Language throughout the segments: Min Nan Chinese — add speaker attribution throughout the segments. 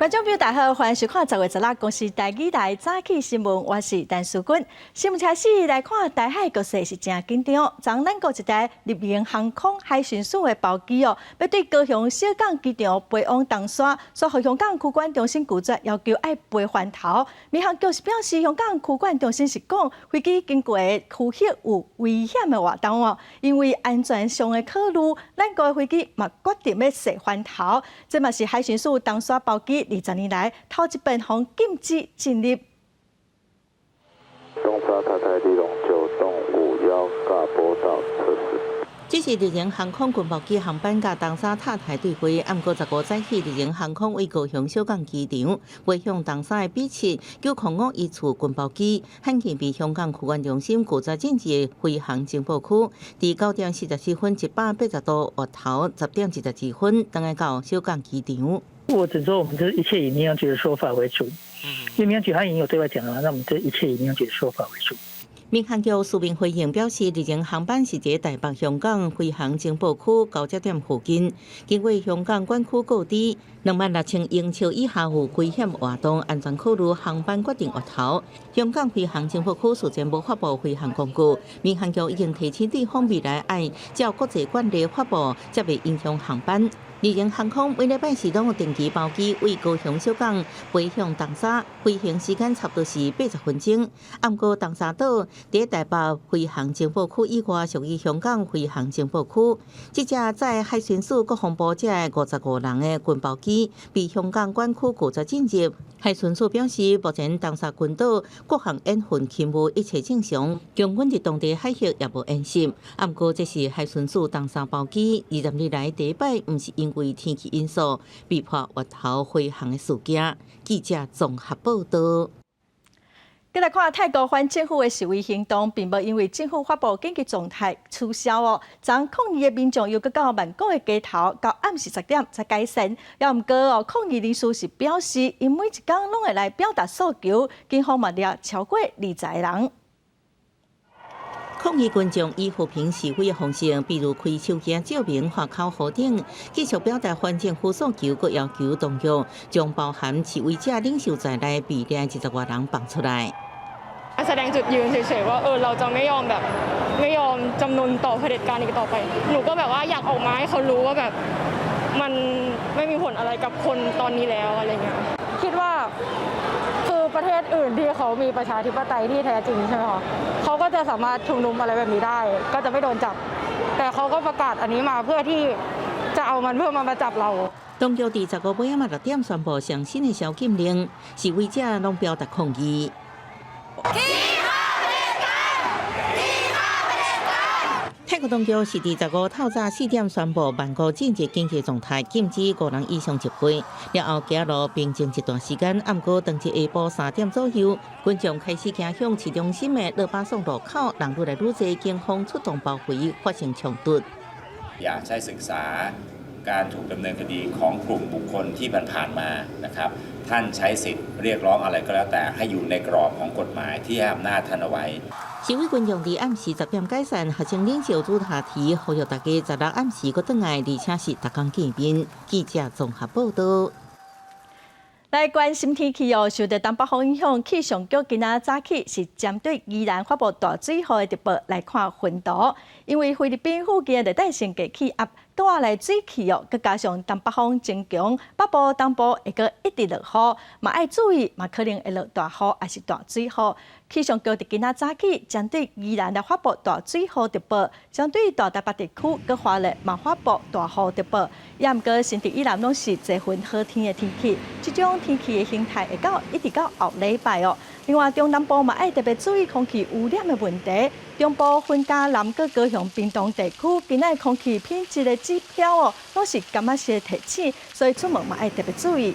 Speaker 1: 觀眾朋友大家好，歡迎收看10月16公視台語台早起新聞，我是陳淑君。新聞開始來看，台海局勢是誠緊張。昨咱國一台立榮航空海巡署的包機哦，欲對高雄小港機場飛往東沙，煞予香港區管中心拒絕，要求愛飛環頭。民航局是表示，香港區管中心是講飛機經過的區域有危險的活動哦，因為安全上的考慮，咱國的飛機嘛決定欲踅環頭。這嘛是海巡署東沙包機20年來頭一遍予禁止進入。
Speaker 2: 東沙塔台立榮9洞51噶波道測試。
Speaker 3: 這是麗榮航空軍爆機航班佮東沙塔台對飛，毋過15早起，麗榮航空為高雄小港機場飛向東沙的 B 79051次軍包機，罕見被香港區管中心拒絕進入飛航情報區。佇9點44分180度越頭，10點22分轉來到小港機場。
Speaker 4: 我只說，我們就一切以民航局的說法為主，因為民航局他已經有對外講了，那我們就一切以民航局的說法為主。
Speaker 3: 民航局書面回應表示，麗榮航班是佇台北香港飛航情報區交接點附近，經過香港管區告知26,000英尺以下有危險活動，安全考慮航班決定越頭。香港飛航情報區事前無發布飛航公告，民航局已經提醒對方未來愛照國際慣例發布，才袂影響航班。麗榮航空每禮拜四攏有定期包機為高雄小港飛向東沙，飛行時間差不多是80分鐘。毋過東沙島佇台北飛航情報區以外，屬於香港飛航情報區。這架載海巡署國防部這55人的軍包機被香港管區拒絕進入。海巡署表示，目前東沙群島各項演訓勤務一切正常，共軍佇當地海域也無演習。毋過這是海巡署東沙包機20年來第一擺，毋是因為天氣因素被迫越頭飛航的事件。記者綜合報道。
Speaker 1: 閣來看泰國反政府的示威行動，並無因為政府發布緊急狀態取消哦。昨抗議的民眾又閣到曼谷的街頭，到暗時10點才解散。也毋過哦，抗議人士是表示，𪜶每一工攏會來表達訴求，警方嘛掠超過20個人。
Speaker 3: 抗議群眾以和平示威的方式，比如開手機照明、畫口號等，繼續表達反政府訴求，閣要求當局將包含示威者領袖在內被掠20外人放出來。
Speaker 5: แสดงจุดยืนเฉยๆว่าเออเราจะไม่ยอมแบบไม่ยอมจำนนต่อเผด็จการอีกต่อไปหนูก็แบบว่าอยากออกมาให้เขารู้ว่าแบบมันไม่มีผลอะไรกับคนตอนนี้แล้วอะไรเงี้ย
Speaker 6: คิดว่าคือประเทศอื่นที่เขามีประชาธิปไตยที่แท้จริงใช่ไหมคะเขาก็จะสามารถชุมนุมอะไรแบบนี้ได้ ก็จะไม่โดนจับ แต่เขาก็ประกาศอันนี้มาเพื่อที่จะเอามันเพื่อมามาจับเรา
Speaker 3: 當局佇15尾仔6點宣布上新的宵禁令，示威者攏表達抗議。泰國當局是佇15透早4點宣布曼谷進入緊急狀態，禁止五人以上集會。了後街路平靜一段時間，毋過當日下晡3點左右，群眾開始行向市中心的羅巴宋路口，人愈來愈濟，警方出動包圍，發生衝突。
Speaker 7: อยากให้ศึกษาการถูกดำเนินคดีของกลุ่มบุคคลที่ผ่านๆมานะครับ ท่านใช้สิทธิ์เรียกร้องอะไรก็แล้วแต่ให้อยู่ในกรอบของกฎหมายที่ให้อำนาจท่านเอาไว้
Speaker 3: 示威群眾佇暗時10點解散，學生領袖朱塔提呼籲大家16暗時閣轉來，而且是逐工見面。記者綜合報道。
Speaker 1: 來關心天氣哦，受著東北風影響，氣象局今仔早起是針對宜蘭發布大水雨的特報來看雲圖，因為菲律賓附近的熱帶性低氣壓帶來水汽哦，閣加上東北風增強，北部、東部會閣一直落雨，嘛愛注意，嘛可能會落大雨，抑是大水雨。氣象局佇今仔早起針對宜蘭來發布大水雨特報，針對大台北地區閣花蓮嘛發布大雨特報。也毋過新竹以南攏是濟雲好天的天氣，這種天氣的形態會到一直到後禮拜哦。另外，中南部嘛愛特別注意空氣污染的問題。中部分嘉南閣高雄屏東地區，今仔空氣品質的指標哦，攏是柑仔色提醒，所以出門嘛愛特別注意。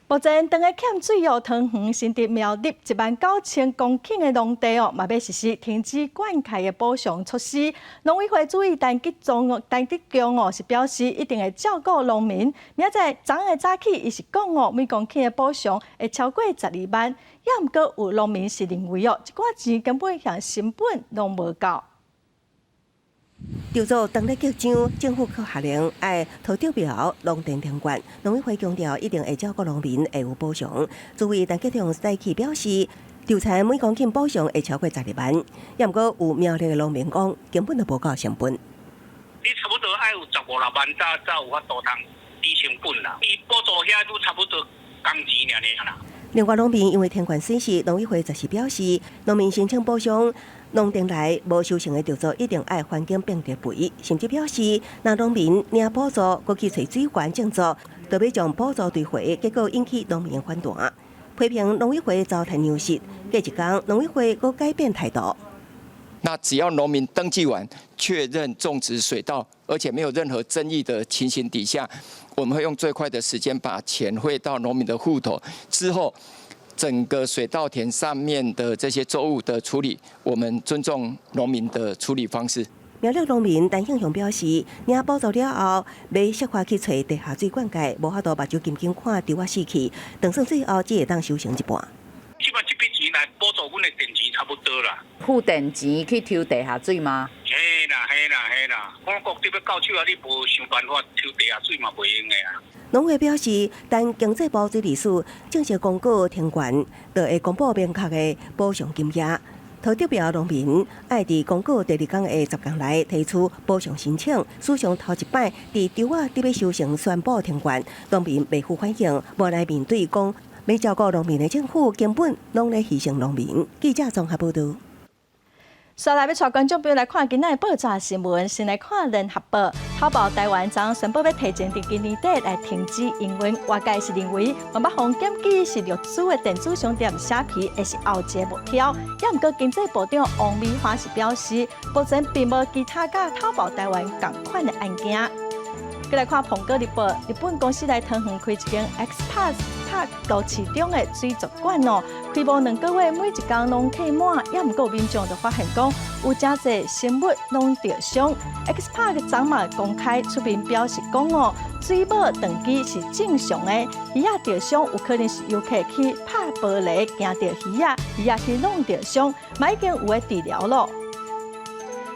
Speaker 1: 目前，當咧欠水哦，桃園新竹苗栗1萬9千公頃的農地哦，嘛欲實施停止灌溉的補償措施。農委會主委陳吉仲陳吉仲哦，是表示一定會照顧農民。明仔載昨昏早起，伊是講哦，每公頃的補償會超過12萬。也毋過有農民是認為哦，這寡錢根本連成本攏無夠。
Speaker 8: 稻作當咧激漲，政府閣下令愛投得標農田停灌，農委會強調一定會照顧農民會有補償。主委陳吉仲早起表示，稻田每公頃補償會超過12萬，也毋過有苗栗的農民講根本就無夠成本。
Speaker 9: 你差不多愛有十五六萬才有法度通抵成本啦，伊補助遐都差不多工錢爾爾啦。
Speaker 8: 另外，農民因為停灌損失，農委會則是表示，農民申請補償，農田內無收成的稻作一定愛環境變地肥，甚至表示，若農民領補助，閣去揣水源種作，就欲將補助追回，結果引起農民反彈，批評農委會糟蹋糧食。過一工，農委會閣改變態度。
Speaker 10: 那只要農民登記完，確認種植水稻，而且沒有任何爭議的情形底下，我們會用最快的時間把錢匯到農民的戶頭。之後，整個水稻田上面的這些作物的處理，我們尊重農民的處理方式。
Speaker 8: 苗栗農民陳慶雄表示，領補助了後，欲設法去揣地下水灌溉，無法度目睭金金看稻仔死去，就算最後只會當收成一半。
Speaker 9: 這擺這筆錢來補助阮的電錢差不多啦。
Speaker 11: 付電錢去抽地下水嗎？
Speaker 9: 嘿啦嘿啦嘿啦，我覺得欲到手啊，你無想辦法抽地下水嘛，袂用的啊。
Speaker 8: 農會表示，等經濟部水利署正式公告停灌，就會公布明確的補償金額。投得標農民愛佇公告第二工的10工內提出補償申請，史上頭一擺佇稻仔得欲收成宣布停灌，農民袂赴反應，無奈面對講欲照顧農民的政府，根本攏咧犧牲農民。記者綜合報導。
Speaker 1: 接來欲帶觀眾朋友來看今仔的報紙新聞，先來看聯合報，偷報台灣昨宣布欲提前佇今年底來停止營運，外界是認為萬八方檢舉是陸資的電子商店蝦皮，會是後一个目標。也毋過經濟部長王美花是表示，目前並無其他佮偷報台灣仝款的案件。閣來看《蘋果日報》，日本公司來桃園開一間 X Park 拍都市中的水族館哦，開幕2個月，每一工攏客滿，也毋過民眾就發現講有誠濟生物攏著傷。X Park 昨嘛公開出面表示講哦，水母斷肢是正常的，魚仔著傷有可能是遊客去拍玻璃驚著魚仔，魚仔去弄著傷，嘛已經有咧治療咯。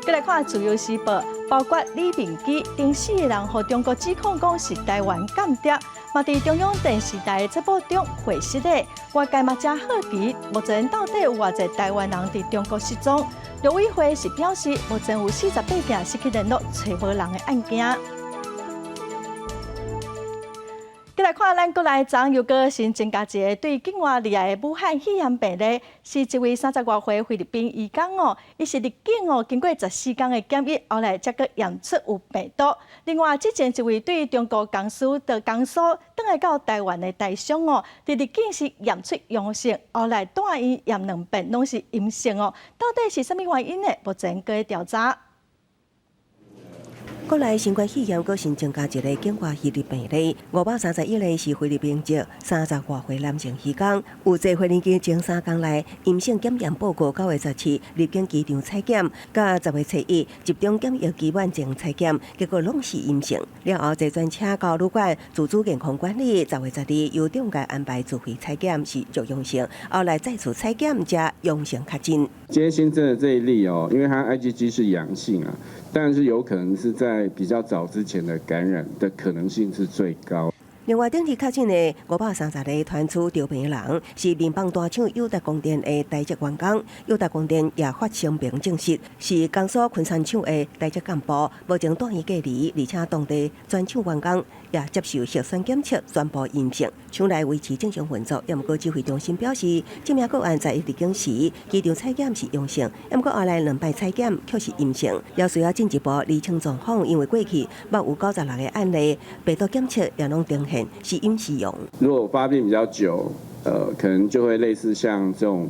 Speaker 1: 閣來看《自由時報》，包括李明基等四个人，予中國指控講是台灣間諜，嘛佇中央電視台節目中回失禮。外界嘛誠好奇，目前到底有偌濟台灣人佇中國失蹤？陸委會是表示，目前有48件失去聯絡、揣無人的案件。閣來看咱國內昨又閣新增加一个對境外入來的武漢肺炎病例，是一位30外歲菲律賓移工哦，伊是入境哦，經過14工的檢疫，後來才閣驗出有病毒。另外，之前一位對中國江蘇的江蘇轉來到台灣的台商哦，佇入境時驗出陽性，後來住院驗兩遍攏是陰性哦，到底是啥物原因呢？目前閣咧調查。
Speaker 8: 國內新冠肺炎閣新增加一个境外移入病例，531个是菲律賓籍30外歲男性移工，有坐飛機前3工內陰性檢驗報告，9月17入境機場採檢，佮10月初一集中檢疫期滿前採檢，結果攏是陰性。了後坐專車到旅館自主健康管理，10月12由中介安排自費採檢是弱陽性，後來再次採檢才陽性確診。
Speaker 12: 今天新增的這一例哦，因為它 IgG 是陽性啊，但是有可能是在比較早之前的感染的可能性是最高。
Speaker 8: 另外，頂日確診的530个傳出著病的人，是民放大廠友達光電的台籍員工。友達光電也發聲明證實，是江蘇昆山廠的台籍幹部，目前住院隔離，而且當地全廠員工也接受核酸檢測，全部陰性。廠內維持正常運作。也毋過指揮中心表示，這名個案在入境時機場採檢是陽性，毋過後來兩擺採檢卻是陰性，也需要進一步釐清狀況。因為過去捌有96個案例病毒檢測也攏呈現是陰是陽。
Speaker 12: 如果發病比較久，可能就會類似像這種，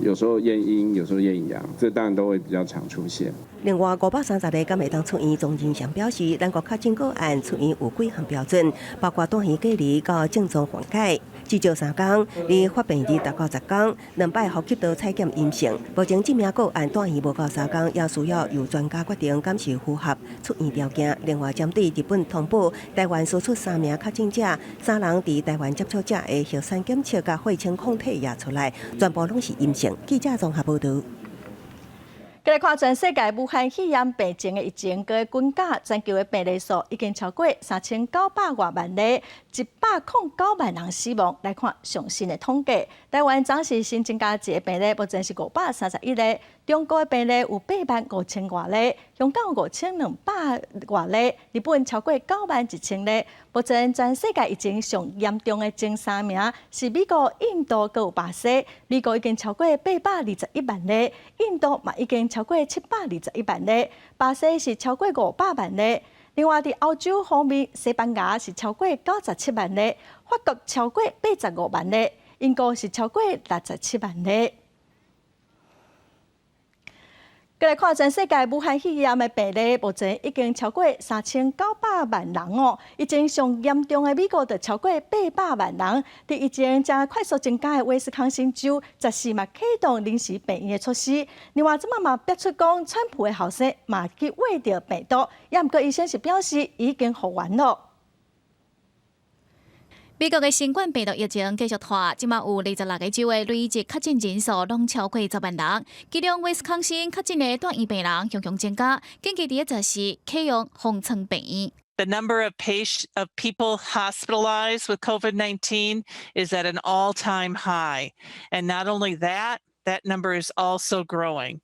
Speaker 12: 有時候驗陰，有時候驗陽，這當然都會比較常出現。
Speaker 8: 另外，530個敢會當出院？鍾仁祥表示，咱國確診個案出院有幾項標準，包括住院隔離到症狀緩解，至少3工，離發病日達到10工，兩擺呼吸道採檢陰性。目前這名個案住院無夠3工，也需要由專家決定敢是符合出院條件。另外，針對日本通報台灣輸出三名確診者，三人佇台灣接觸者的核酸檢測佮血清抗體也出來，全部攏是陰性。記者綜合報導。
Speaker 1: 來看全世界武漢肺炎病情的疫情閣滾加，全球的病例數已經超過3900外萬例，109萬人死亡。來看上新的統計，台灣昨昏是新增加一個病例，目前是531例。中國的病例有8萬5千外例，香港5200外例，日本超過9萬1千例。目前全世界疫情上嚴重的前三名是美國、印度閣有巴西。美國已經超過821萬例，印度嘛已經超過721萬例，巴西是超過500萬例。另外，佇歐洲方面，西班牙是超過97萬例，法國超過85萬例，英國是超過67萬例。閣來看全世界武漢肺炎的病例，目前已經超過3900萬人哦。疫情上嚴重的美國就超過800萬人。佇疫情正快速增加的威斯康星州，14嘛啟動臨時病院的措施。另外，這馬嘛爆出講，川普的後生嘛去秽著病毒，也毋過醫生是表示已經復原囉。
Speaker 13: 美國的新冠病毒疫情繼續拖，這馬有26個州的累計確診人數攏超過10萬人，其中威斯康星確診的住院病人雄雄增加，緊急佇咧十四啟用方艙病院。
Speaker 14: The number of people hospitalized with COVID-19 is at an all-time high. And not only that, that number is also growing.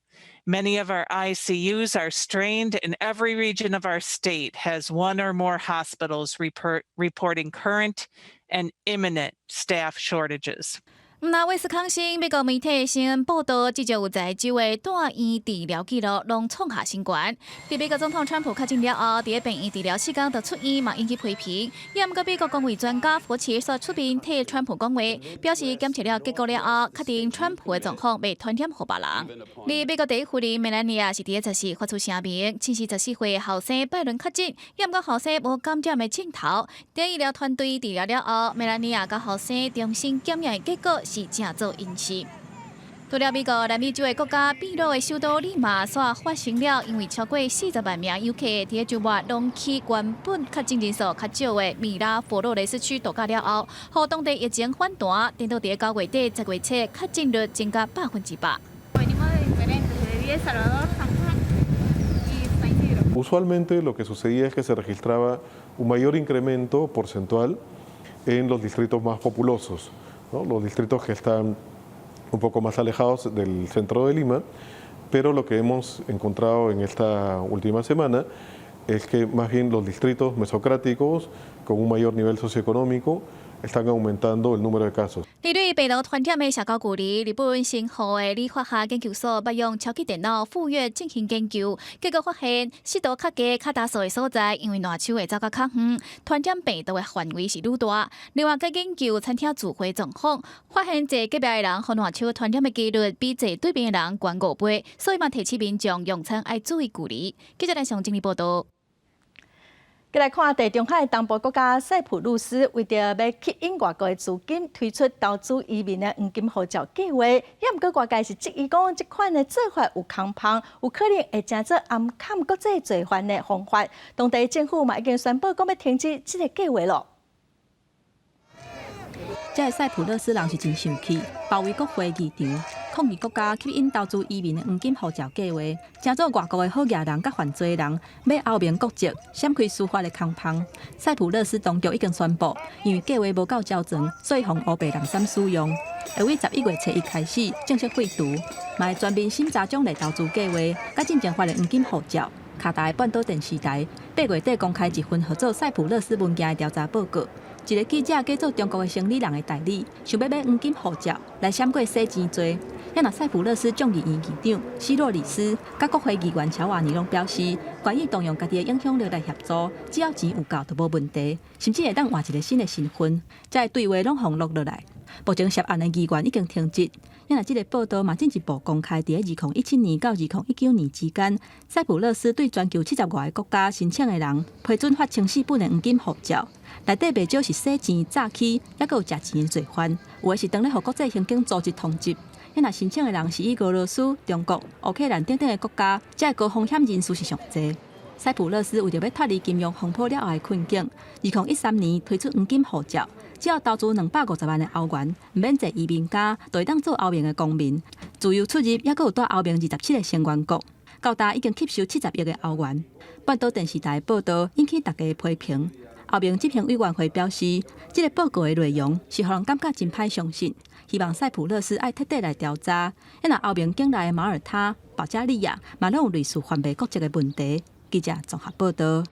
Speaker 14: Many of our ICUs are strained, and every region of our state has one or more hospitals reporting current and imminent staff shortages.
Speaker 13: 毋但威斯康星，美國媒體新聞報道，至少有十州的住院治療記錄攏創下新高。佇美國總統川普確診了後，佇咧病院治療四工就出院，嘛引起批評。也毋過美國公衛專家福奇煞出面替川普講話，表示檢測了結果了後，確定川普的狀況袂傳染予別人。而美國第一夫人梅蘭妮亞是佇咧14發出聲明，證實14歲後生拜倫確診，也毋過後生無感染的症頭。佇醫療團隊治療了後，梅蘭妮亞佮後生重新檢驗的結果是正做陰性。除了美國，南美洲的國家秘魯的首都利馬煞發生了，因為超過40萬名遊客佇咧週末攏去原本確診人數較少的米拉佛洛雷斯區度假了後，予當地疫情反彈，顛倒佇咧9月底、10月初確診率增加100%。
Speaker 15: Usualmente lo que sucedía es que se registraba un mayor incremento porcentual en los distritos más populosos, ¿no? Los distritos que están un poco más alejados del centro de Lima, pero lo que hemos encontrado en esta última semana es que más bien los distritos mesocráticos con un mayor nivel socioeconómico están aumentando el número de casos.
Speaker 13: 針對病毒傳染的社交距離，日本神戶的理化學研究所捌用超級電腦富岳進行研究，結果發現濕度較低、較焦燥的所在，因為爛手會走較較遠，傳染病毒的範圍是愈大。另外，該研究參聽聚會狀況，發現坐隔壁的人予爛手傳染的幾率比坐對面的人懸5倍，所以嘛提醒民眾用餐愛注意距離。記者來上整理報道。
Speaker 1: 閣來看地中海東部國家塞浦路斯，為著欲吸引外國的資金，推出投資移民的黃金護照計劃。也毋過外界是質疑講，這款的做法有空縫，有可能會成做暗崁國際罪犯的方法。當地政府嘛已經宣布講欲停止這個計劃囉。
Speaker 16: 這个塞浦路斯人是真生氣，包圍國會議場，抗議國家吸引投資移民的黃金護照計劃，成做外國的好額人佮犯罪人欲歐盟國籍閃開司法的空縫。塞浦路斯當局已經宣布，因為計劃無夠周全，所以予烏白濫衊使用，會於11月初一開始正式廢除，嘛會全面審查獎勵投資計劃，佮進前發的黃金護照。卡達的半島電視台8月底公開一份號做塞浦路斯文件的調查報告。一个記者假做中國的生理人的代理，想欲買黃金護照來閃過洗錢罪。遐若塞浦路斯眾議院議長希洛里斯佮國會議員喬瓦尼攏表示，願意動用家己的影響力來協助，只要錢有夠就無問題，甚至會當換一个新的身份。這个對話攏予錄落來。目前涉案的議員已經停職。遐若這个報道嘛進一步公開，佇咧2017年到2019年之間，塞浦路斯對全球70外个國家申請的人批准發1004本的黃金護照。內底袂少是洗錢、詐欺，抑閣有食錢的罪犯，有的是當咧予國際刑警組織通緝。遐若申請的人是以俄羅斯、中國、烏克蘭等等的國家，這个高風險人士是上濟。塞浦路斯為著欲脫離金融風波了後的困境，2013年推出黃金護照，只要投資250萬的歐元，毋免坐移民監，就會當做歐盟的公民。自由出入，猶閣有蹛歐盟27个成員國，到今已經吸收70億个歐元。半島電視台報道引起大家批評。歐盟執行委員會表示，這个報告的內容是予人感覺真歹相信，希望塞浦路斯愛徹底來調查。因為歐盟境內的馬耳他、保加利亞嘛攏有類似販賣國籍的問題。記者綜合報道。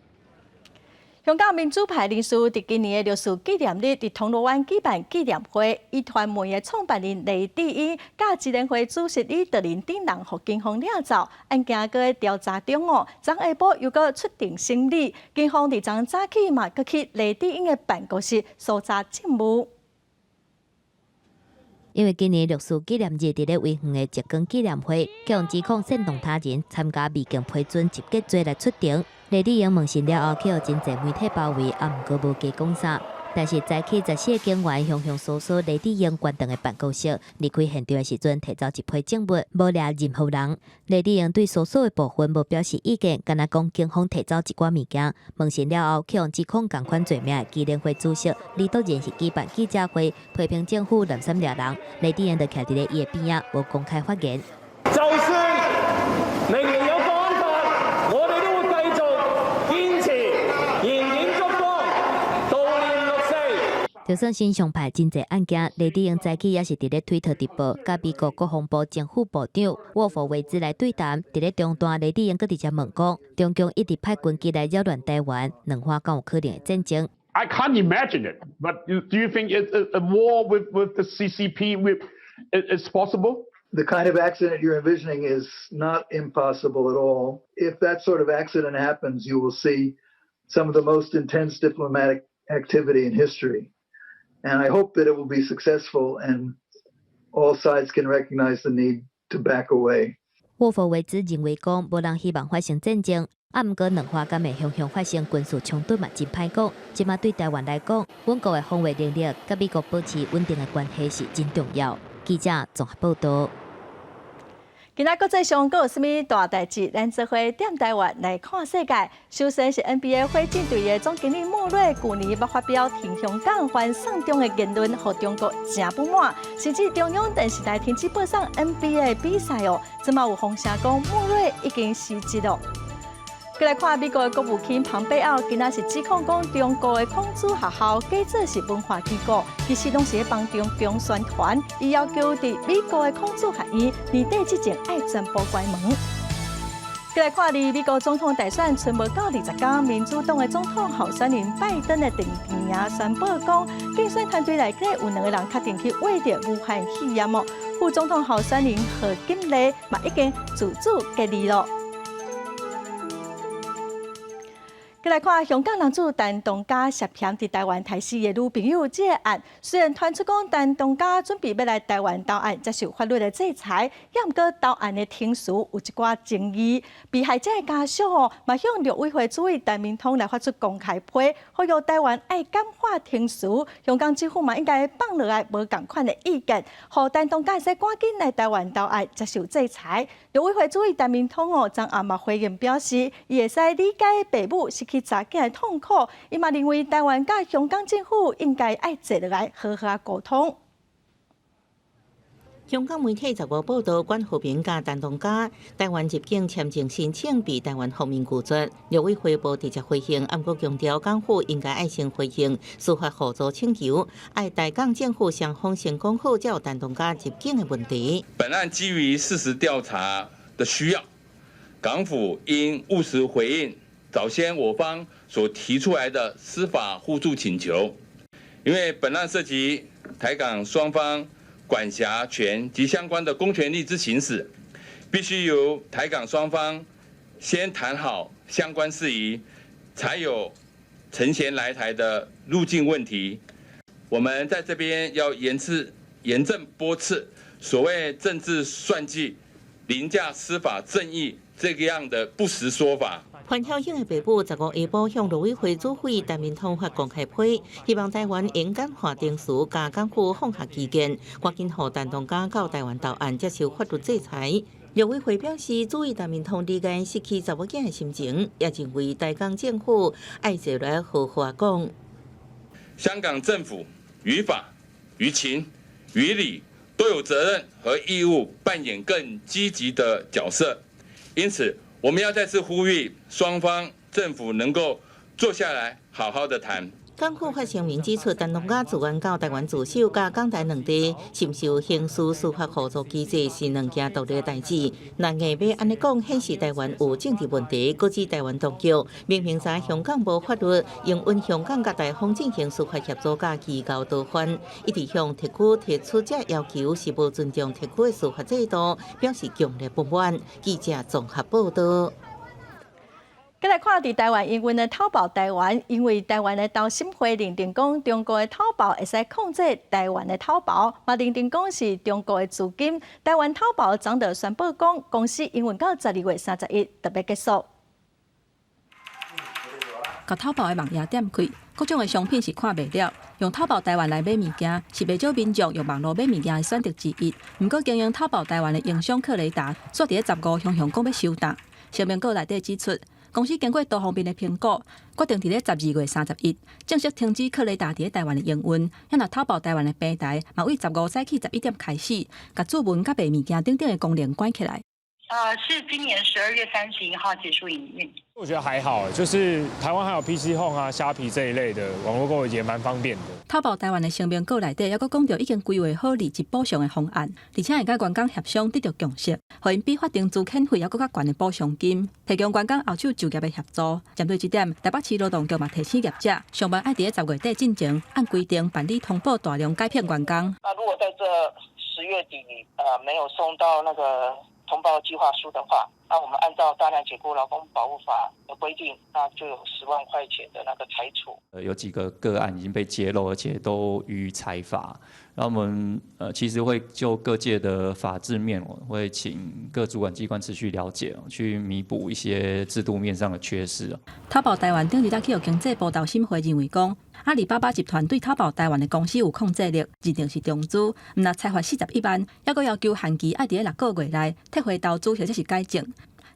Speaker 1: 香港民主派人士佇今年的六四紀念日，佇銅鑼灣舉辦紀念會，以傳媒的創辦人黎智英、佮支聯會主席李德仁等人，予警方掠走，案件閣咧調查中哦。昨下晡又閣出庭審理，警方佇昨早起嘛，閣去黎智英的辦公室搜查證物。
Speaker 17: 因為今年六四紀念日佇咧維園的燭光紀念會，予指控煽動他人參加未經批准集結罪來出庭。黎智英問訊了後，去予真濟媒體包圍，啊，毋過無加講啥。但是早起14个警員雄雄搜索黎智英關頓的辦公室，離開現場的時陣，提走一批證物，無掠任何人。黎智英對搜索的部分無表示意見，干焦講警方提走一寡物件。問訊了後，予指控仝款罪名的支聯會主席李德仁是舉辦記者會，批評政府濫殺掠人。黎智英就徛佇咧伊的邊仔，無公開發言。
Speaker 18: 就算明年有國安法，我哋都會繼續堅持燃點燭光，悼念六四。
Speaker 17: 就算新常派真濟案件，黎智英早起也是佇咧推特直播，佮美國國防部前副部長沃佛維茲來對談。佇咧中段，黎智英閣直接問講，中共一直派軍機來擾亂台灣，兩岸敢有可能會戰爭？
Speaker 19: I can't imagine it, but do you think a war with the CCP is possible?
Speaker 20: The kind of accident you're envisioning is not impossible at all. If that sort of accident happens, you will see some of the most intense diplomatic activity in history. And I hope that it will be successful and all sides can recognize the need to back away.
Speaker 17: 沃佛維茲認為講，無人希望發生戰爭，啊，毋過兩岸敢會雄雄發生軍事衝突嘛，真歹講。這馬對台灣來講，穩固的防衛能力，佮美國保持穩定的關係是真重要。記者綜合報道。
Speaker 1: 今仔國際上閣有啥物大代誌？咱做伙踮台灣來看世界。首先是 NBA 火箭隊的總經理莫瑞，舊年捌發表挺香港反送中的言論，予中國誠不滿，甚至中央電視台停止播送 NBA 比賽哦。這馬有風聲講莫瑞已經辭職囉。閣來看美國的國務卿龐貝奧，今仔是指控講中國的孔子學校假做是文化機構，其實攏是咧幫中共宣傳。伊要求佇美國的孔子學院年底之前愛全部關門。閣來看，離美國總統大選賰無夠20工，民主黨的總統候選人拜登的陣營宣布講，競選團隊內底有兩个人確定去罹著武漢肺炎哦。副總統候選人賀錦麗嘛已經自主隔離囉。閣來看香港男子陳同佳涉嫌佇台灣刣死的女朋友這个案，雖然傳出講陳同佳準備欲來台灣投案接受法律的制裁，也毋過投案的程序有一寡爭議。被害者的家屬哦，嘛向陸委會主委陳明通來發出公開批，呼籲台灣愛簡化程序，香港政府嘛應該放落來無仝款的意見，予陳同佳會使趕緊來台灣投案接受制裁。陸委會主委陳明通哦，昨暗嘛回應表示，伊會使理解爸母失去查囝的痛苦，伊嘛認為台灣佮香港政府應該愛坐落來好好溝通。
Speaker 3: 香港媒體15報道，管和平佮陳同佳台灣入境簽證申請被台灣方面拒絕，陸委會無直接回應，毋過強調港府應該愛先回應司法互助請求，愛台港政府雙方先講好，才有陳同佳入境的問題。
Speaker 21: 本案基於事實調查的需要，港府應務實回應早先我方所提出來的司法互助請求，因為本案涉及台港雙方管轄權及相關的公權力之行使，必須由台港雙方先談好相關事宜，才有陳賢來台的入境問題。我們在這邊要嚴正駁斥所謂政治算計、凌駕司法正義這個樣的不實說法。
Speaker 3: 潘曉穎的爸母15下晡向陸委會主委陳明通發公開批，希望台灣應簡化程序，共港府放下歧見，趕緊予陳同佳到台灣投案接受法律制裁。陸委會表示，主委陳明通理解失去查某囝的心情，也認為台港政府愛坐來好好講。
Speaker 21: 香港政府於法、於情、於理都有責任和義務扮演更積極的角色。因此，我們要再次呼籲雙方政府能夠坐下來好好的談。
Speaker 3: 港府發聲明指出，丹東亞自願到台灣自首，佮港台兩地尋求刑事司法互助機制是兩件獨立的代誌。若硬欲按呢講，顯示台灣有政治問題，閣指台灣當局明明知香港無法律，容允香港佮台方進行司法協助佮機構逃犯，一直向特區提出這要求，是無尊重特區的司法制度，表示強烈不滿。記者綜合報道。
Speaker 1: 閣來看佇台灣營運的淘寶台灣，因為台灣的投審會認定講中國的淘寶會使控制台灣的淘寶，嘛認定講是中國的資金。台灣淘寶昨就宣布講，公司營運到12月31就欲結束。
Speaker 16: 共淘寶的網頁點開，各種的商品是看袂了。用淘寶台灣來買物件，是袂少民眾用網路買物件的選擇之一。毋過經營淘寶台灣的營商克雷達，煞佇咧15雄雄講欲收檔。聲明稿內底指出，公司經過多方面的評估，決定佇咧12月31正式停止克雷達佇咧台灣的營運。若淘寶台灣的平台，嘛對15早起11點開始，共注文佮賣物件等等的功能關起來。
Speaker 2: 是今年12月31號結束營運。
Speaker 22: 我覺得還好，就是台灣還有 PC Home 啊、蝦皮這一類的網絡購物也蠻方便的。
Speaker 16: 淘寶台灣的聲明稿內底，猶閣講著已經規劃好離職補償的方案，而且會佮員工協商得著共識，予𪜶比法定資遣費猶閣較懸的補償金，提供員工後手就業的協助。針對這點，台北市勞動局嘛提醒業者，上慢愛佇咧10月底進前，按規定辦理通報大量解聘員工。
Speaker 23: 那如果在這10月底，沒有送到那個通報計劃書的話，那我們按照大量解僱勞工保護法的規定，那就有10萬塊錢的那個裁處。
Speaker 24: 有幾個個案已經被揭露，而且都予以裁罰。那我們其實會就各界的法制面，我會請各主管機關持續了解，去彌補一些制度面上的缺失。
Speaker 16: 淘寶台灣頂日才去予經濟部投審會認為講，阿里巴巴集團對淘寶台灣的公司有控制力，認定是中資，毋但裁罰41萬，猶閣要求限期愛佇咧6個月內撤回投資或者是改正。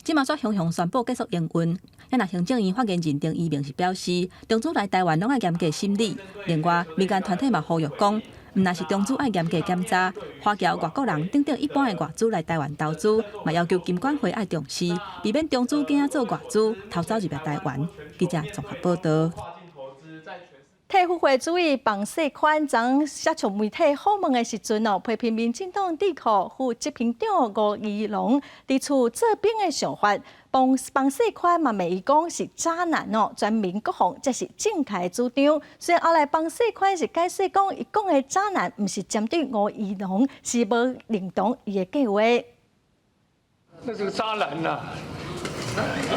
Speaker 16: 這馬煞雄雄宣布結束營運，若行政院發言人丁怡銘是表示，中資來台灣攏愛嚴格審理。另外，民間團體嘛呼籲講，毋但是中資愛嚴格檢查，華僑外國人等等一般的外資來台灣投資，嘛要求金管會愛重視，避免中資囝仔做外資偷走入來台灣。記者綜合報道。
Speaker 1: 退輔會主委彭世寬昨接受媒體訪問的時陣哦，批評民進黨智庫副執行長吳怡農提出做兵的想法，彭彭世寬嘛罵伊講是渣男哦，全民國防這是正確的主張。雖然後來彭世寬是解釋講，伊講的渣男毋是針對吳怡農，是無認同伊的計劃。
Speaker 25: 那是個渣男吶，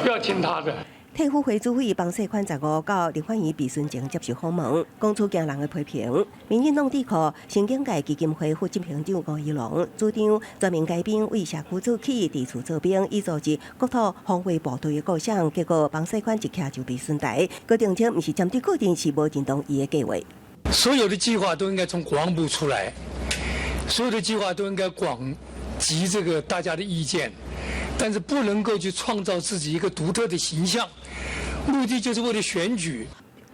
Speaker 25: 不要聽他的。
Speaker 8: 退輔會主委彭世寬15到立法院備詢前接受訪問，講出驚人的批評。民進黨智庫神經界基金會副執行長吳怡農主張全民皆兵為社區做起，佇厝做兵，以組織國土防衛部隊的構想。結果彭世寬一徛就備詢台，閣澄清毋是針對個人，是無認同伊的計劃。
Speaker 25: 所有的計劃都應該從國防部出來，所有的計劃都應該廣集這個大家的意見，但是不能夠去創造自己一個獨特的形象，目的就是為了選舉。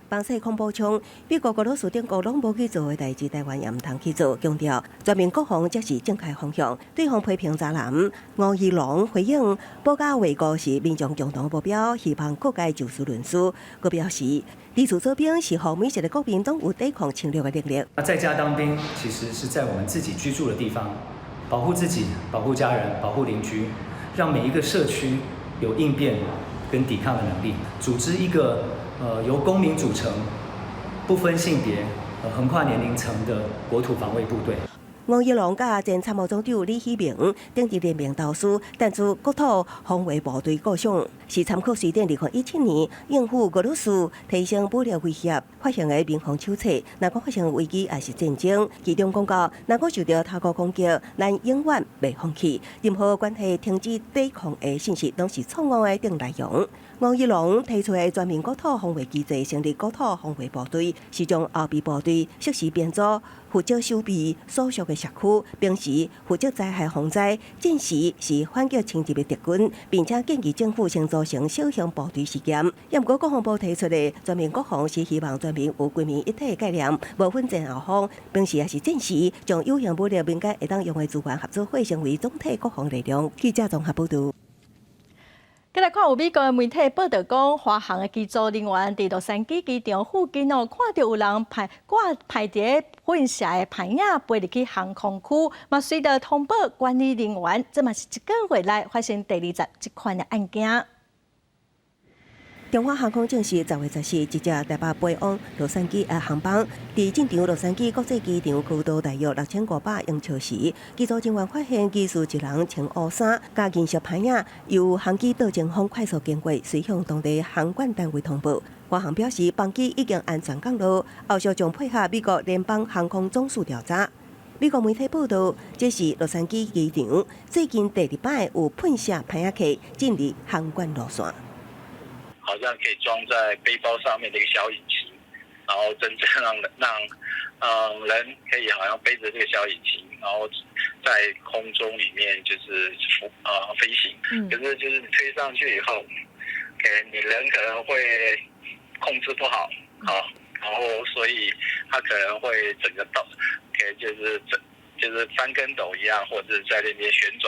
Speaker 8: 彭世寬補充，美國俄羅斯等國攏無去做的代誌，台灣也毋通去做。強調全民國防才是正確方向。對方批評渣男吳怡農回應，保家衛國是民眾共同目標，希望各界就事論事。閣表示，佇厝做兵是予每一個國民都有抵抗侵略的能力。
Speaker 26: 那在家當兵，其實是在我們自己居住的地方，保護自己、保護家人、保護鄰居，讓每一個社區有應變跟抵抗的能力。組織一個由公民組成、不分性別、橫跨年齡層的國土防衛部隊。
Speaker 8: 吳怡農佮前參謀總長李喜明頂日聯名投書，提出國土防衛部隊構想，是參考瑞典2017年應付俄羅斯提升武力威脅發行的民防手冊。若講發生危機抑是戰爭，其中講到，若講受著他國攻擊，咱永遠袂放棄。任何關係停止抵抗的信息，攏是錯誤的等內容。吳怡農提出的全民國土防衛機制，成立國土防衛部隊，是將後備部隊適時編組，負責守備所屬的社區，平時負責災害防災，戰時是反擊侵襲的敵軍，並且建議政府先組成小型部隊試驗。也毋過國防部提出的全民國防是希望全民有軍民一體的概念，無分前後方，平時抑是戰時，將有形武力民間會當用的資源合作伙成為總體國防力量。記者綜合報導。
Speaker 1: 繼來看有美國的媒體報導講，華航的機組人員佇洛杉磯機場附近哦，看著有人排掛排佇噴射的帆仔飛入去航空區，嘛隨著通報管理人員，這嘛是一個月內發生第二十這款的案件。
Speaker 8: 中華航空證實，10月14一隻台北飛往洛杉磯的航班，佇進場洛杉磯國際機場高度大約6500英尺時，機組人員發現疑似一人穿烏衫佮銀色帆仔，由航機倒前方快速經過，隨向當地航管單位通報。華航表示，班機已經安全降落，後續將配合美國聯邦航空總署調查。美國媒體報導，這是洛杉磯機場最近第二擺有噴射帆仔客進入航管路線。
Speaker 4: 好像可以裝在背包上面的一個小引擎，然後真正讓讓人可以好像背着這個小引擎，然後在空中裡面就是飛行。可是就是你推上去以後，OK，你人可能會控制不好，好，然後所以它可能會整個倒，OK，就是整就是翻跟斗一樣，或者在那邊旋轉。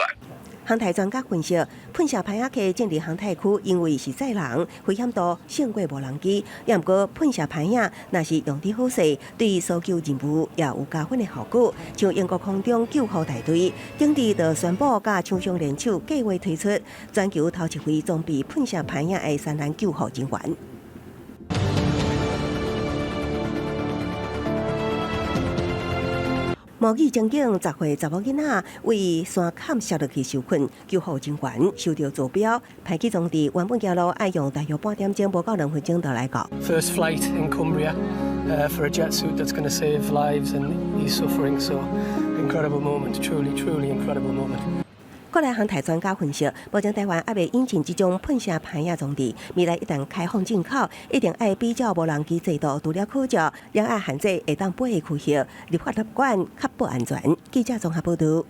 Speaker 8: 航太專家分析，噴射帆仔客進入航太區，因為是載人，危險度勝過無人機。也毋過噴射帆仔若是用得好勢，對搜救任務也有加分的效果。像英國空中救護大隊，頂日就宣布佮廠商聯手計劃推出全球頭一回裝備噴射帆仔的山難救護人員。模擬情景，10歲查某囡仔為山坎摔落去受困，救護人員收著坐標，排氣裝置原本行路愛用大約半點鐘，無夠2分鐘就來到。
Speaker 5: First flight in Cumbria for a jet suit that's going to save lives and ease suffering. So incredible moment, truly, truly incredible moment.
Speaker 8: 國內航太專家分析，目前台灣猶未引進這種噴射帆仔裝置，未來一旦開放進口，一定愛比照無人機制度，除了口罩，也愛限制會當飛的區域，立法立管，確保安全。記者綜合報導。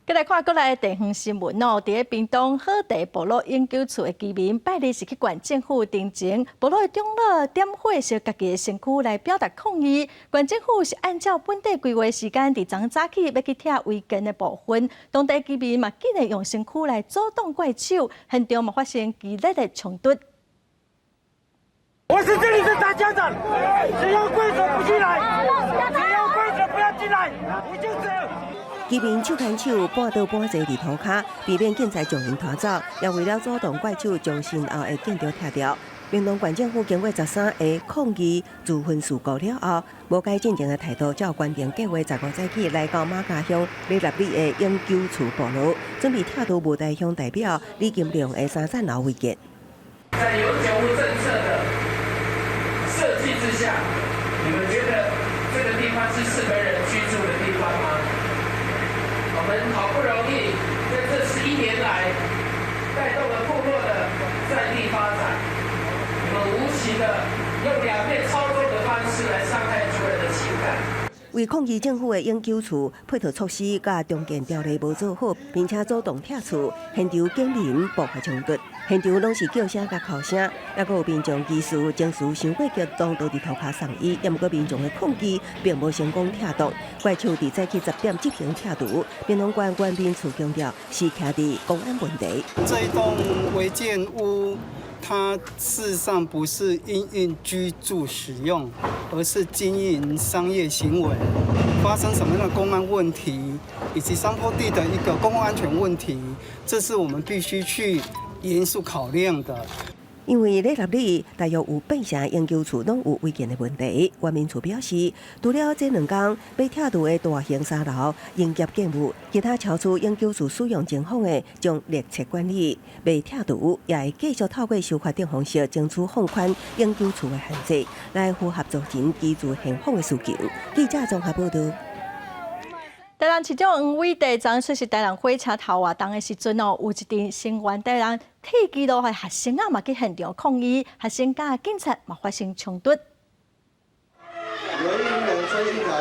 Speaker 1: 繼來看國內地方新聞哦，佇咧屏東好茶部落永久厝的居民，拜日是去縣政府登前，部落的長老點火燒家己的身軀來表達抗議。縣政府是按照本地規劃時間，佇昨早起欲去拆違建的部分，當地居民嘛竟然用身軀來阻擋怪手，現場嘛發生激烈的衝突。
Speaker 6: 我是這裡的大家長，只要怪手不進來，只要怪手不要進來，我就走。
Speaker 8: 居民手牽手，半倒半坐佇塗跤，避免警察將𪜶拖走，也為了阻擋怪手將身後的建築拆掉。屏東縣政府經過13个抗議自焚事故了後，無改進前的態度，照原定計劃15早起來到瑪家鄉李納里的永久厝部落，準備拆除霧台鄉代表李金龍的三層樓違建。
Speaker 7: 在永久屋政策的設計之下，你們覺得這個地方是適合人居住的地方嗎？我們好不容易在這11年來帶動了部落的在地發展，你們無情的用兩面操縱的方式來傷害族人的情感。
Speaker 8: 為抗議政府的永久厝配套措施佮重建條例無做好，並且阻擋拆厝，現場警民爆發衝突，現場攏是叫聲佮哭聲，猶閣有民眾疑似情緒傷過激動，倒佇塗跤送醫。猶毋過民眾的抗議並無成功拆動，怪手佇早起10點執行拆除。屏東縣原民處強調是徛佇公安問題。
Speaker 10: 這一棟違建屋，它事實上不是因應居住使用，而是經營商業行為。發生什麼樣的公安問題，以及山坡地的一個公共安全問題，這是我們必須去嚴肅考量的。
Speaker 8: 因為咧納里大約有八成永久厝攏有違建的問題，原民處表示，除了這兩工欲拆除的大型三樓營業建物，其他超出永久厝使用情況的，將列冊管理，未拆除也會繼續透過修法等方式，爭取放寬永久厝的限制，來符合族人居住現況的需求。記者綜合報導。
Speaker 1: 台南市長黃偉哲昨出席台南火車頭活動的時陣哦，有一陣聲援台南鐵支路的學生仔嘛去現場抗議，學生佮警察嘛發生衝突。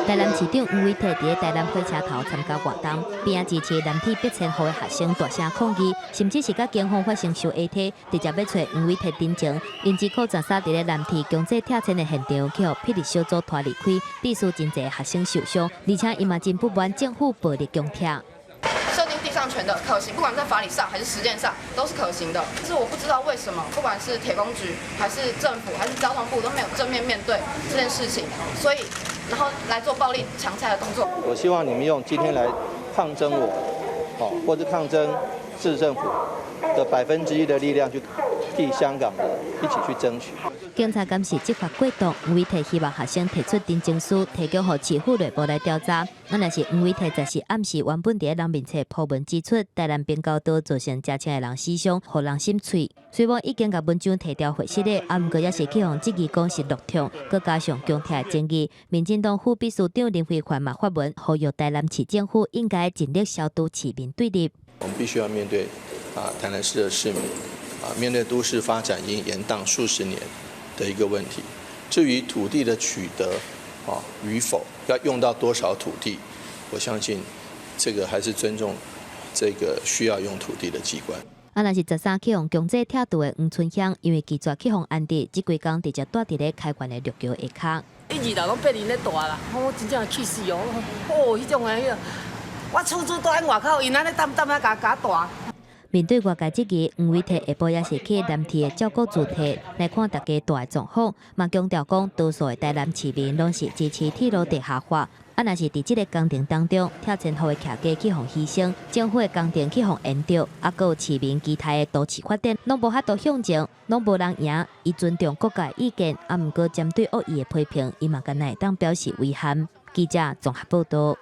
Speaker 17: 台南市長黃偉哲佇台南火車頭參加活動，邊仔支持南鐵北遷戶的學生大聲抗議，甚至是佮警方發生相下體，直接欲揣黃偉哲陳情。𪜶指控十三佇咧南鐵強制拆遷的現場，去予霹靂小組拖離開，致使真濟學生受傷，而且伊嘛真不滿政府暴力強拆。
Speaker 9: 設定地上權的可行，不管在法理上還是實踐上都是可行的。但是我不知道為什麼，不管是鐵工局還是政府還是交通部都沒有正面面對這件事情，所以然後來做暴力強拆的動作。
Speaker 11: 我希望你們用今天來抗爭我，哦，或者抗爭市政府的1%的力量去替香港的一起去爭取。
Speaker 17: 警察敢是執法過當，黃偉哲希望學生提出陳情書，提交予市府內部來調查。啊，若是黃偉哲則是暗示原本佇咧人面冊鋪文指出，台南平交道造成誠濟人死傷，予人心碎。雖罔已經共文章提調會室咧，啊，毋過猶是去予質疑講是落聽，閣加上強拆爭議。民進黨副秘書長林飛帆嘛發文呼籲台南市政府應該盡力消除市民對立。
Speaker 11: 我們必須要面對啊，台南市的市民啊，面對都市發展已經延宕數十年的一個問題。至於土地的取得啊與否，要用到多少土地，我相信這個還是尊重這個需要用土地的機關。
Speaker 17: 啊，若是十三去予強制拆除的黃春香，因為拒絕去予安置，這幾工直接蹛佇咧開源的陸橋下跤。
Speaker 12: 伊二樓攏變恁咧蹛啦，我真正氣死哦！哦，彼種的，我厝主蹛佇外口，𪜶按呢澹澹仔共共蹛。
Speaker 17: 面對外界質疑，黃偉哲下晡也是去南鐵的照顧主體來看大家蹛的狀況，嘛強調講，多數的台南市民攏是支持鐵路地下化。啊，若是佇這個工程當中，拆遷戶的徛家去予犧牲，政府的工程去予延宕，啊，閣有市民期待的都市發展，攏無法度向前，攏無人贏。伊尊重各界意見，啊，毋過針對惡意的批評，伊嘛敢若會當表示遺憾。記者綜合報道。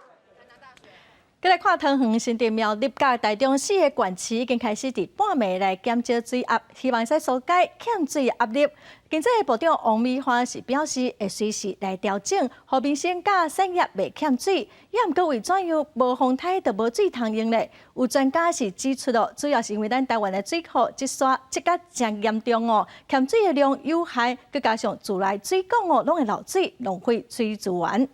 Speaker 1: 閣來看桃園新竹苗栗佮台中四个縣市已經開始佇半暝來減少水壓，希望會使紓解欠水壓力。經濟部長王美花是表示會隨時來調整，予民生佮產業袂欠水。也毋過為怎樣無風颱就無水通用咧？有專家是指出咯，主要是因為咱台灣的水庫積沙積甲誠嚴重哦，欠水的量有限，閣加上自來水管哦，攏會漏水，浪費水資源。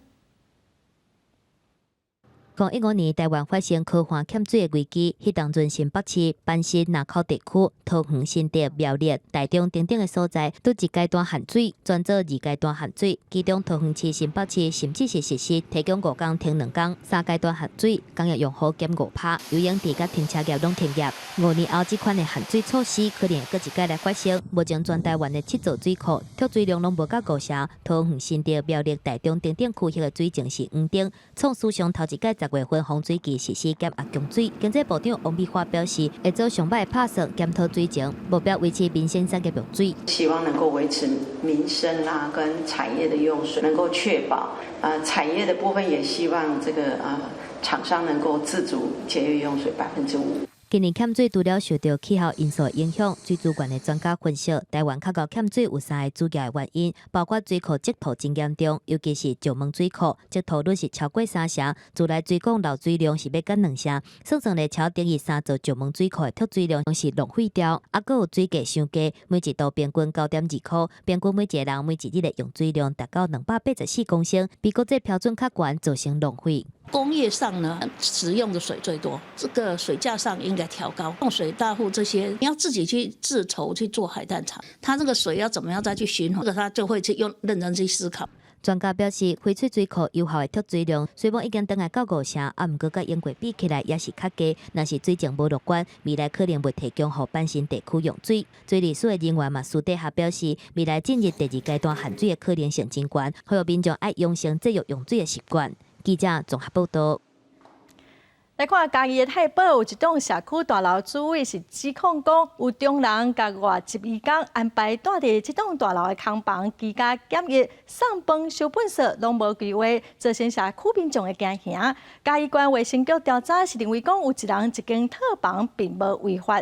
Speaker 17: 2015年，台灣發生乾旱欠水的危機，彼當陣新北市、板新、林口地區、桃園、新竹、苗栗、台中等等的所在，都一階段限水，轉做二階段限水。其中桃園市、新北市甚至是實施提供5工停2工，三階段限水，工業用戶減5%，游泳池佮停車業攏停業。5年後，這款的限水措施可能會閣一擺來發生。目前全台灣的七座水庫蓄水量攏無到五成，桃園、新竹、苗栗、台中等等區域的水情是黃燈，創史上頭一擺10月份洪水期實施減壓供水。經濟部長王美花表示，會做上擺的拍算，檢討水情，目標維持民生產業用水。
Speaker 13: 希望能夠維持民生啊跟產業的用水，能夠確保。產業的部分也希望這個廠商能夠自主節約用水5%。
Speaker 17: 今年欠水除了受著氣候因素影響，水資源的專家分析，台灣較𠢕欠水有三个主要的原因，包括水庫積土真嚴重，尤其是石門水庫積土率是超過三成，自來水管漏水量是欲到兩成，算算咧超等於三座石門水庫的蓄水量是浪費掉，啊，閣有水價傷低，每一度平均9.2箍，平均每一個人每一日的用水量達到284公升，比國際標準較懸，造成浪費。
Speaker 14: 工業上呢，使用的水最多，這個水價上應該調高。用水大戶這些，你要自己去自籌去做海淡廠，他這個水要怎麼樣再去循環，這個他就會去用認真去思考。
Speaker 17: 專家表示，翡翠水庫有效的蓄水量雖罔已經轉來到五成，啊，毋過佮英國比起來也是較低。若是水情無樂觀，未來可能袂提供予板新地區用水。水利署的人員嘛私底下表示，未來進入第二階段限水的可能性真懸，呼籲民眾愛養成節約用水的習慣。記者綜合報道。
Speaker 1: 來看嘉義的太保有一棟社區大樓，主委是指控講有中人共外籍移工安排蹛佇這棟大樓的空房居家檢疫、送飯、收糞埽攏無規劃，造成社區民眾的驚嚇。嘉義縣衛生局調查是認為講有一人一間套房並無違法。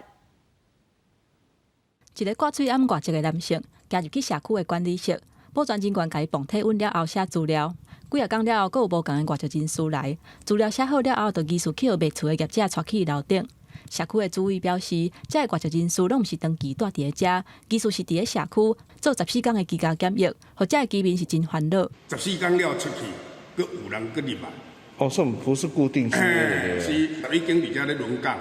Speaker 16: 一个掛喙罨外籍的男性，行入去社區的管理室，保全人員共伊磅體溫了後寫資料。幾仔工了後，閣有無仝的外籍人士來，資料寫好了後，就疑似去予賣厝的業者帶去樓頂。社區的主委表示，這个外籍人士攏毋是長期蹛佇咧遮，疑似是佇咧社區做14天的居家檢疫，予遮的居民是真煩惱。
Speaker 3: 十四天了出去，閣有人閣入來。
Speaker 15: 哦，算不是固定區的。
Speaker 3: 是，已經佇遮咧輪崗，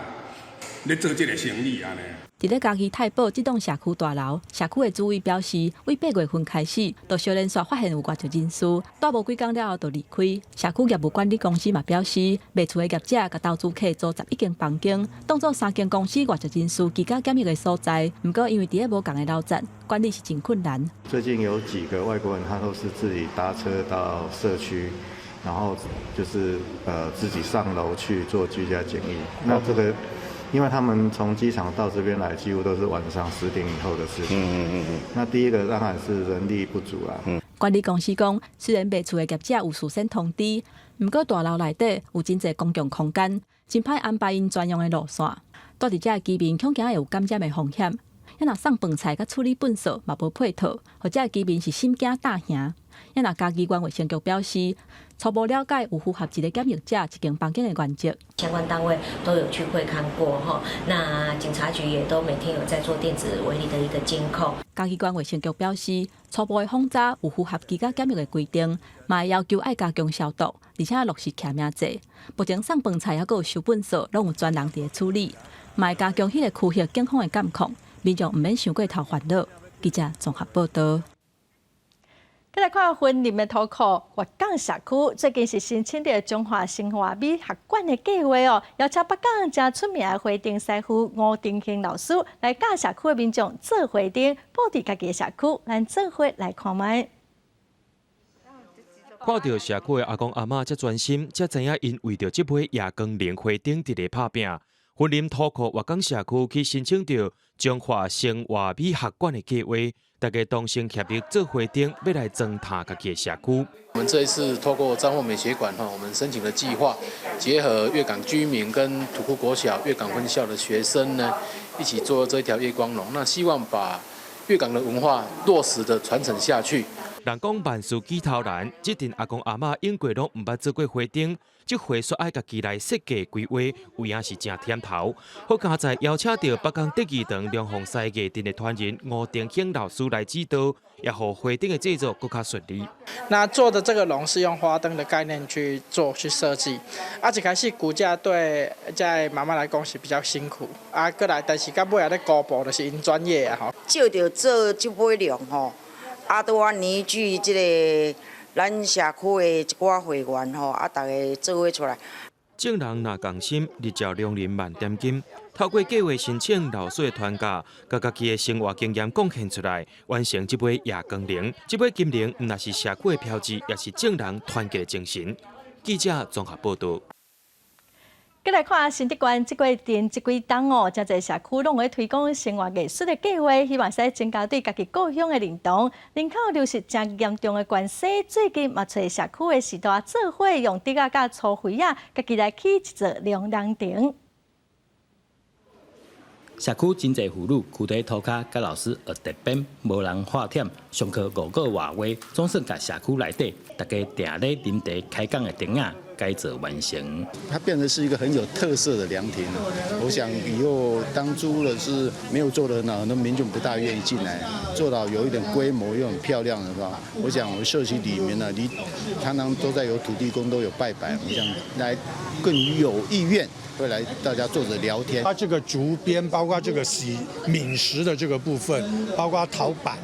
Speaker 3: 咧做這个生意按呢。
Speaker 16: 佇咧嘉義太保這棟社區大樓，社區的主委表示，為8月份開始，就小連續發現有外籍人士，蹛無幾工了後就離開。社區業務管理公司嘛表示，賣厝的業者共投資客租11間房間，當做三間公司外籍人士居家檢疫的所在。毋過因為佇咧無仝的樓層，管理是真困難。
Speaker 18: 最近有幾個外國人，他都是自己搭車到社區，然後就是自己上樓去做居家檢疫。那這個。因為他們從機場到這邊來，幾乎都是晚上10點以後的事情。那第一個當然是人力不足啦。
Speaker 16: 管理公司講，雖然賣厝的業者有事先通知，毋過大樓內底有真濟公共空間，真歹安排𪜶專用的路線。蹛佇遮的居民恐驚會有感染的風險。若送飯菜佮處理糞掃嘛無配套，予遮的居民是心驚膽驚。若嘉義縣衛生局表示，初步了解有符合一個檢疫者一間房間的原則。
Speaker 19: 相關單位都有去會勘過哈，那警察局也都每天有在做電子圍籬的一個監控。
Speaker 16: 嘉義縣衛生局表示，初步的訪查有符合居家檢疫的規定，嘛會要求愛加強消毒，而且落實記名制。目前送飯菜猶閣有收糞掃，攏有專人佇咧處理，嘛會加強彼個區域警方的監控，民眾毋免傷過頭煩惱。記者綜合報道。
Speaker 1: 再來看雲林的塗庫月港社區，最近是申請著中華生活美學館的計畫哦，邀請北港誠出名的花燈師傅吳定興老師來教社區的民眾做花燈，布置家己的社區，咱做伙來看覓。
Speaker 20: 看著社區的阿公阿嬤遮專心，才知影𪜶為著這尾夜光龍花燈佇咧拍拚。雲林塗庫月港社區去申請著中華生活美學館的計畫，大家同心協力做花燈，欲來裝奅家己的社區。
Speaker 21: 我們這一次透過彰化美學館哈，我們申請的計劃，結合月港居民跟土庫國小月港分校的學生呢，一起做這條夜光龍。那希望把月港的文化落實的傳承下去。
Speaker 20: 人講萬事起頭難，這陣阿公阿嬤應過攏毋捌做過花燈，這回煞愛家己來設計規劃，有影是誠忝頭。好佳哉邀請著北港得藝堂龍鳳獅藝陣的傳人吳定興老師來指導，也予花燈的製作閣較順利。
Speaker 7: 那做的這個龍是用花燈的概念去做去設計，啊，一開始骨架對這媽媽來講是比較辛苦，啊，過來但是到尾仔咧箍布就是𪜶專業啊吼。
Speaker 27: 借著做這尾龍吼，啊，拄啊凝聚這個咱社區的一寡會員吼，啊，逐家做伙出來。
Speaker 20: 眾人若仝心，日照良人萬點金。透過計畫申請，老師的團教，共家己的生活經驗貢獻出來，完成這尾夜光龍。這尾金龍毋但是社區的標誌，也是眾人團結的精神。記者綜合報道。
Speaker 1: 閣來看新竹縣這幾陣這幾冬哦，誠濟社區攏會推廣生活藝術的計劃，希望使增加對家己故鄉的認同。人口流失誠嚴重的關西，最近嘛揣社區的序大做伙用竹仔佮粗灰仔，家己來起一座涼涼亭。
Speaker 28: 社區真濟婦女，跍佇塗跤，佮老師學竹編，無人喊忝。上課5個外月，總算共社區內底，大家定咧啉茶開講的亭仔改造完成。
Speaker 29: 它變成是一個很有特色的涼亭。我想以後當初的是沒有做的呢，很多民眾不大願意進來。做到有一點規模又很漂亮的話，我想我們社區裡面呢，你常常都在有土地公都有拜拜，我想來更有意願會來大家坐着聊天。
Speaker 30: 它這個竹編，包括這個洗抿石的這個部分，包括陶板，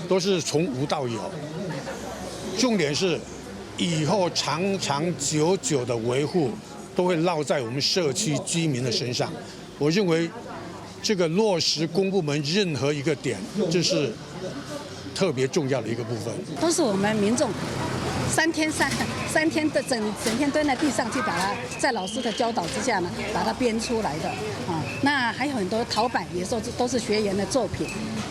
Speaker 30: 都是從無到有。重點是以後長長久久的維護，都會落在我們社區居民的身上。我認為這個落實公部門任何一個點，這是特別重要的一個部分。
Speaker 31: 都是我們民眾三天的整整天蹲在地上去把它，在老師的教導之下呢，把它編出來的啊。那還有很多陶板也是都是學員的作品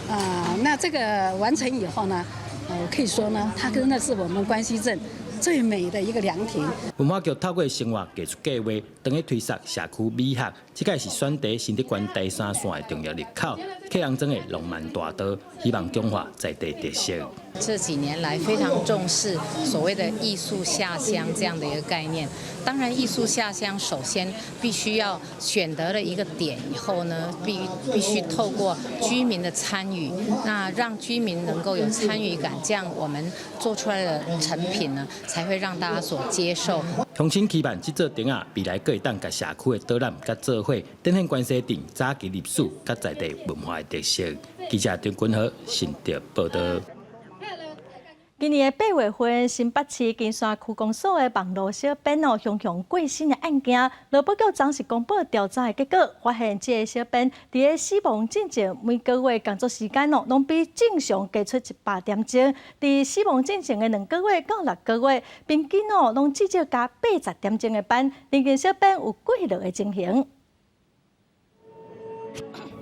Speaker 31: 啊。那這個完成以後呢，我可以說呢，它真的是我們關西鎮最美的一個涼亭。
Speaker 28: 文化局透過生活藝術計畫，當咧推捒社區美學，這個是選擇新竹縣台三線的重要入口，客人莊的浪漫大道，希望強化在地特色。
Speaker 2: 這幾年來非常重視所謂的藝術下鄉這樣的一個概念。當然，藝術下鄉首先必須要選擇了一個點以後呢，必須透過居民的參與，那讓居民能夠有參與感，這樣我們做出來的成品呢，才會讓大家所接受。
Speaker 28: 鄉親期盼這座亭仔未來閣會當佮社區的導覽佮做伙，展現關西鎮早期歷史佮在地文化的特色。記者張君和新竹報導。
Speaker 1: 今年的8月份，新北市金山區公所的網路小編哦，雄雄過身的案件，勞保局昨是公布調查的結果，發現這个小編佇咧死亡進前每個月工作時間哦，攏比正常加出100點鐘；佇死亡進前的2個月到6個月，平均哦，攏至少加80點鐘的班，認定小編有過勞的情形。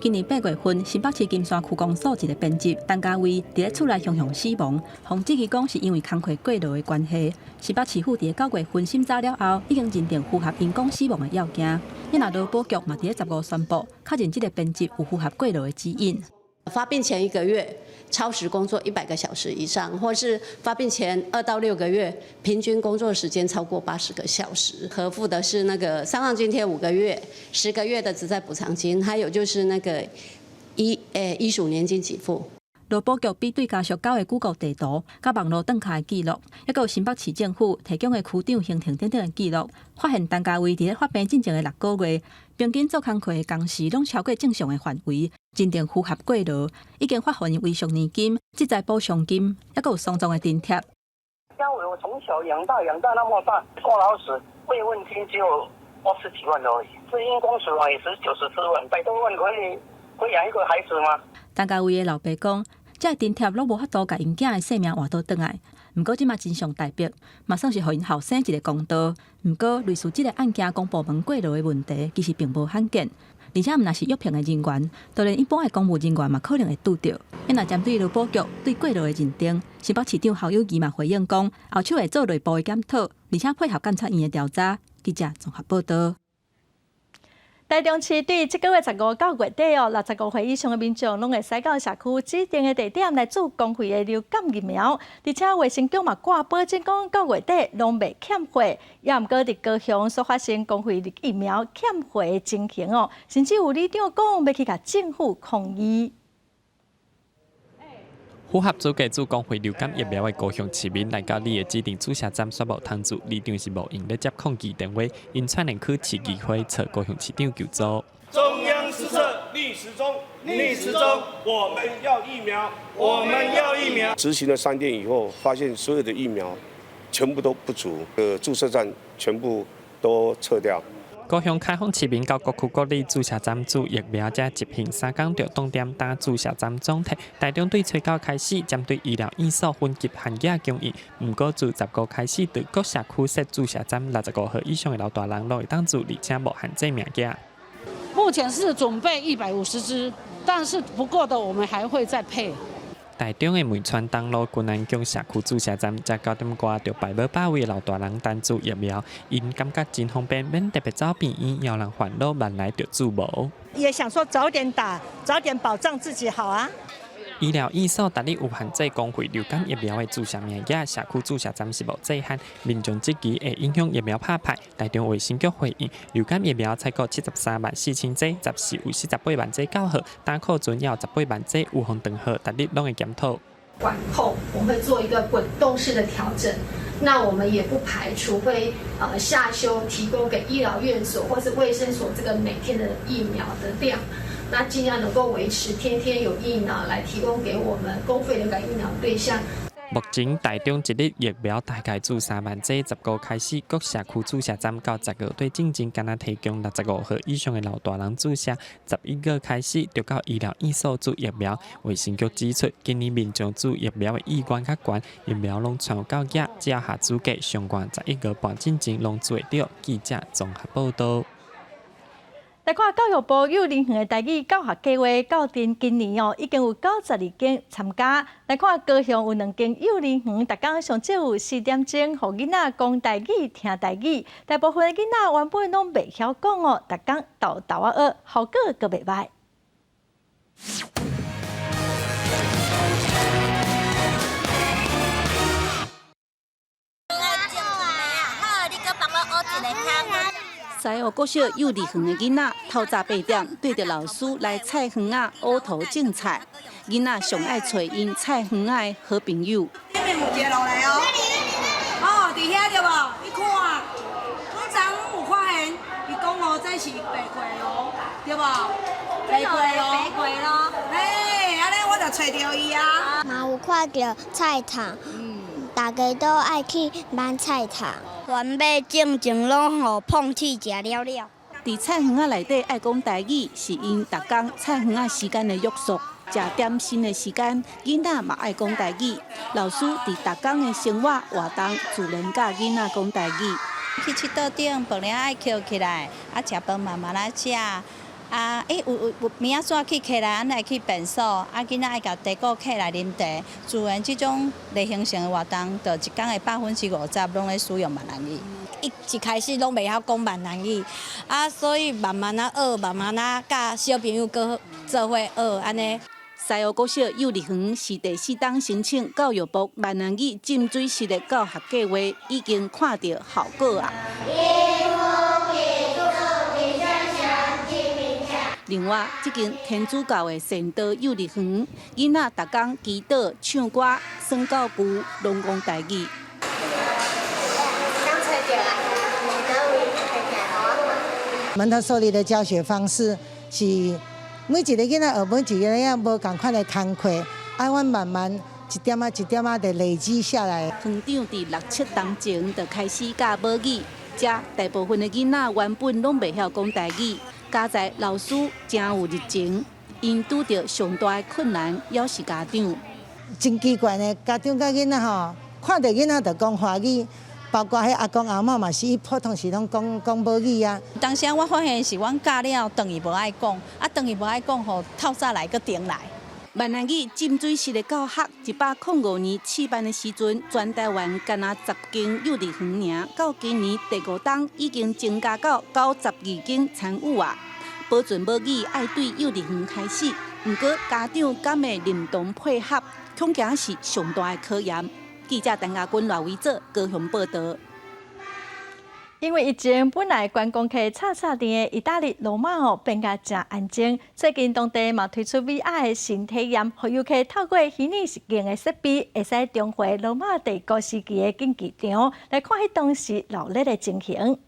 Speaker 16: 今年8月份，新北市金山區公所一个編輯陳家威佇咧厝內雄雄死亡，予質疑講是因為工課過勞的關係。新北市府佇咧9月份審查了後，已經認定符合因公死亡的要件。啊若勞保局嘛佇咧15宣布，確認這个編輯有符合過勞的指引。
Speaker 4: 發病前一個月超時工作100個小時以上，或是發病前2到6個月平均工作時間超過80個小時，核付的是那個傷亡津貼5個月、10個月的職災補償金，還有就是那個醫屬年金給付。
Speaker 16: 勞保局比對家屬交的 Google 地圖、佮網路轉卡的記錄，抑閣有新北市政府提供的區長行程等等的記錄，發現陳家威佇咧發病進前的6個月，平均做工課的工時攏超過正常的範圍，認定符合過勞，已經發予𪜶遺屬年金、職災補償金，抑閣有喪葬的津貼。
Speaker 5: 家偉，我從小養大，養大那麼大，過勞死，慰問金只有20幾萬而已，是因公死亡也是94萬，100多萬可以養一個孩子嗎？
Speaker 16: 陳家威的老爸講，這个津貼攏無法度共𪜶囝的性命換倒轉來。毋過這馬真相大白，嘛算是予𪜶後生一个公道。毋過類似這个案件公部門過勞的問題，其實並無罕見，而且毋但是藥評的人員，就連一般的公務人員嘛可能會拄著。啊若針對勞保局對過勞的認定，新北市長侯友宜嘛回應講，後續會做內部的檢討，而且配合監察院的調查。記者綜合報導。
Speaker 1: 台中市對這个月15到月底哦，65歲以上的民眾攏會使到社區指定的地點來注公費的流感疫苗，而且衛生局嘛掛保證講到月底攏袂欠貨。也毋過佇高雄所發生公費疫苗欠貨的情形哦，甚至有里長講欲去共政府抗議。
Speaker 6: 符合資格注公費流感疫苗的高雄市民來到里的指定注射站，煞無通注，里長是無閒咧接抗議電話，𪜶串聯去市議會揣高雄市長求助。
Speaker 8: 中央施策逆時鐘，逆時鐘，我們要疫苗，我們要疫苗。
Speaker 10: 執行了3天以後，發現所有的疫苗全部都不足，注射站全部都撤掉。
Speaker 6: 高雄開放市民到各區各里注射站注疫苗，才執行3工著當點打注射站總體。台中對初九開始針對醫療院所分級限額供應，毋過自15開始，佇各社區設注射站，65歲以上的老大人攏會當注，而且無限制名額。
Speaker 22: 目前是準備150支，但是不夠的，我們還會再配。
Speaker 6: 台中的梅川東路軍安宮社區注射站，才9點外就排無百位老大人等注疫苗，𪜶感覺真方便，免特別走病院，予人煩惱，慢來就注無。
Speaker 23: 也想說早點打，早點保障自己好啊。
Speaker 6: 醫療院所逐日有限制公費流感疫苗的注射名額，社區注射站是無制限。民眾質疑會影響疫苗拍派。台中衛生局回應，流感疫苗採購73萬4千劑，暫時有48萬劑到貨，單庫存也有18萬劑，有予斷貨，逐日攏會檢討。
Speaker 24: 管控，我們會做一個滾動式的調整。那我們也不排除會下修提供給醫療院所或是衛生所這個每天的疫苗的量。那盡量能夠維持天天有疫苗來提供給我們公費流感疫苗對象。
Speaker 6: 目前台中一日疫苗大概注3萬劑，15開始各社區注射站到10月底進前，干焦提供65歲以上的老大人注射。11月開始就到醫療院所注疫苗。衛生局指出，今年民眾注疫苗的意願較懸，疫苗攏傳到遮，只要合資格，上懸11月半進前攏注會著。記者綜合報導。
Speaker 1: 來看教育部幼兒園的台語教學計劃，到今年哦，已經有92間參加。來看高雄有兩間幼兒園，逐工上少有4點鐘，予囡仔講台語、聽台語。大部分的囡仔原本攏袂曉講哦，逐工沓沓仔學，效果閣袂䆀。
Speaker 3: 西湖國小幼稚園的囡仔，透早8點對著老師來菜園仔挖土種菜。囡仔上愛揣𪜶菜園仔的好朋友。
Speaker 9: 頂面有一个落來哦，哦，佇遐對無？你看，阮昨昏有發現，伊講哦，這是白過龍，對無？白過龍，白過龍。嘿，按呢我就揣著伊啊。
Speaker 11: 嘛有看著菜頭，大家都愛去挽菜頭。
Speaker 12: 原欲種種攏予碰鐵食了了。
Speaker 3: 佇菜園仔內底愛講台語，是𪜶逐工菜園仔時間的約束。食點心的時間，囡仔嘛愛講台語。老師佇逐工的生活活動，自然教囡仔講台語。
Speaker 13: 去𨑨迌頂，飯盒愛抾起來，啊，食飯慢慢仔食。啊，欸，有有有物仔紙去揢來，咱愛去便所，啊，囡仔愛共茶果揢來啉茶。自然這種例行性的活動，就一工的50%攏咧使用閩南語。
Speaker 12: 伊一開始攏袂曉講閩南語，啊，所以慢慢仔學，慢慢仔佮小朋友閣做伙學，按呢。
Speaker 3: 西湖國小幼稚園是第四冬申請教育部閩南語浸水式的教學計劃，已經看著效果啊。另外，這間天主教的善導幼稚園，囡仔逐工祈禱、唱歌、耍教具，攏講台語。
Speaker 14: 門特梭利的教學方式是每一个囡仔學每一个囡仔無仝款的工課，啊，阮慢慢一點仔一點仔的累積下來。
Speaker 3: 園長佇六七冬前就開始教母語，遮大部分的囡仔原本攏袂曉講台語。佳哉老師誠有熱情，𪜶拄著上大的困難，猶是家長。
Speaker 14: 真奇怪呢，家長佮囡仔吼，看著囡仔就講華語，包括彼阿公阿嬤嘛是，伊普通時攏講講母語啊。
Speaker 13: 當時我發現是阮教了，轉去無愛講，啊轉去無愛講，予透早來閣重來。
Speaker 3: 閩南語浸水式的教學，105年試辦的時陣，全台灣干焦10間幼稚園爾，到今年第五冬已經增加到92間參與啊。保存母語愛對幼稚園開始，毋過家長敢會認同配合，恐驚是上大的考驗。記者陳家軍、賴維哲高雄報道。
Speaker 1: 因為疫情，本來觀光客吵吵的意大利羅馬哦變甲誠安靜。最近當地嘛推出 VR 的新體驗，予遊客透過虛擬實境的設備，會使重回羅馬帝國時期的競技場，來看彼當時鬧熱的情形。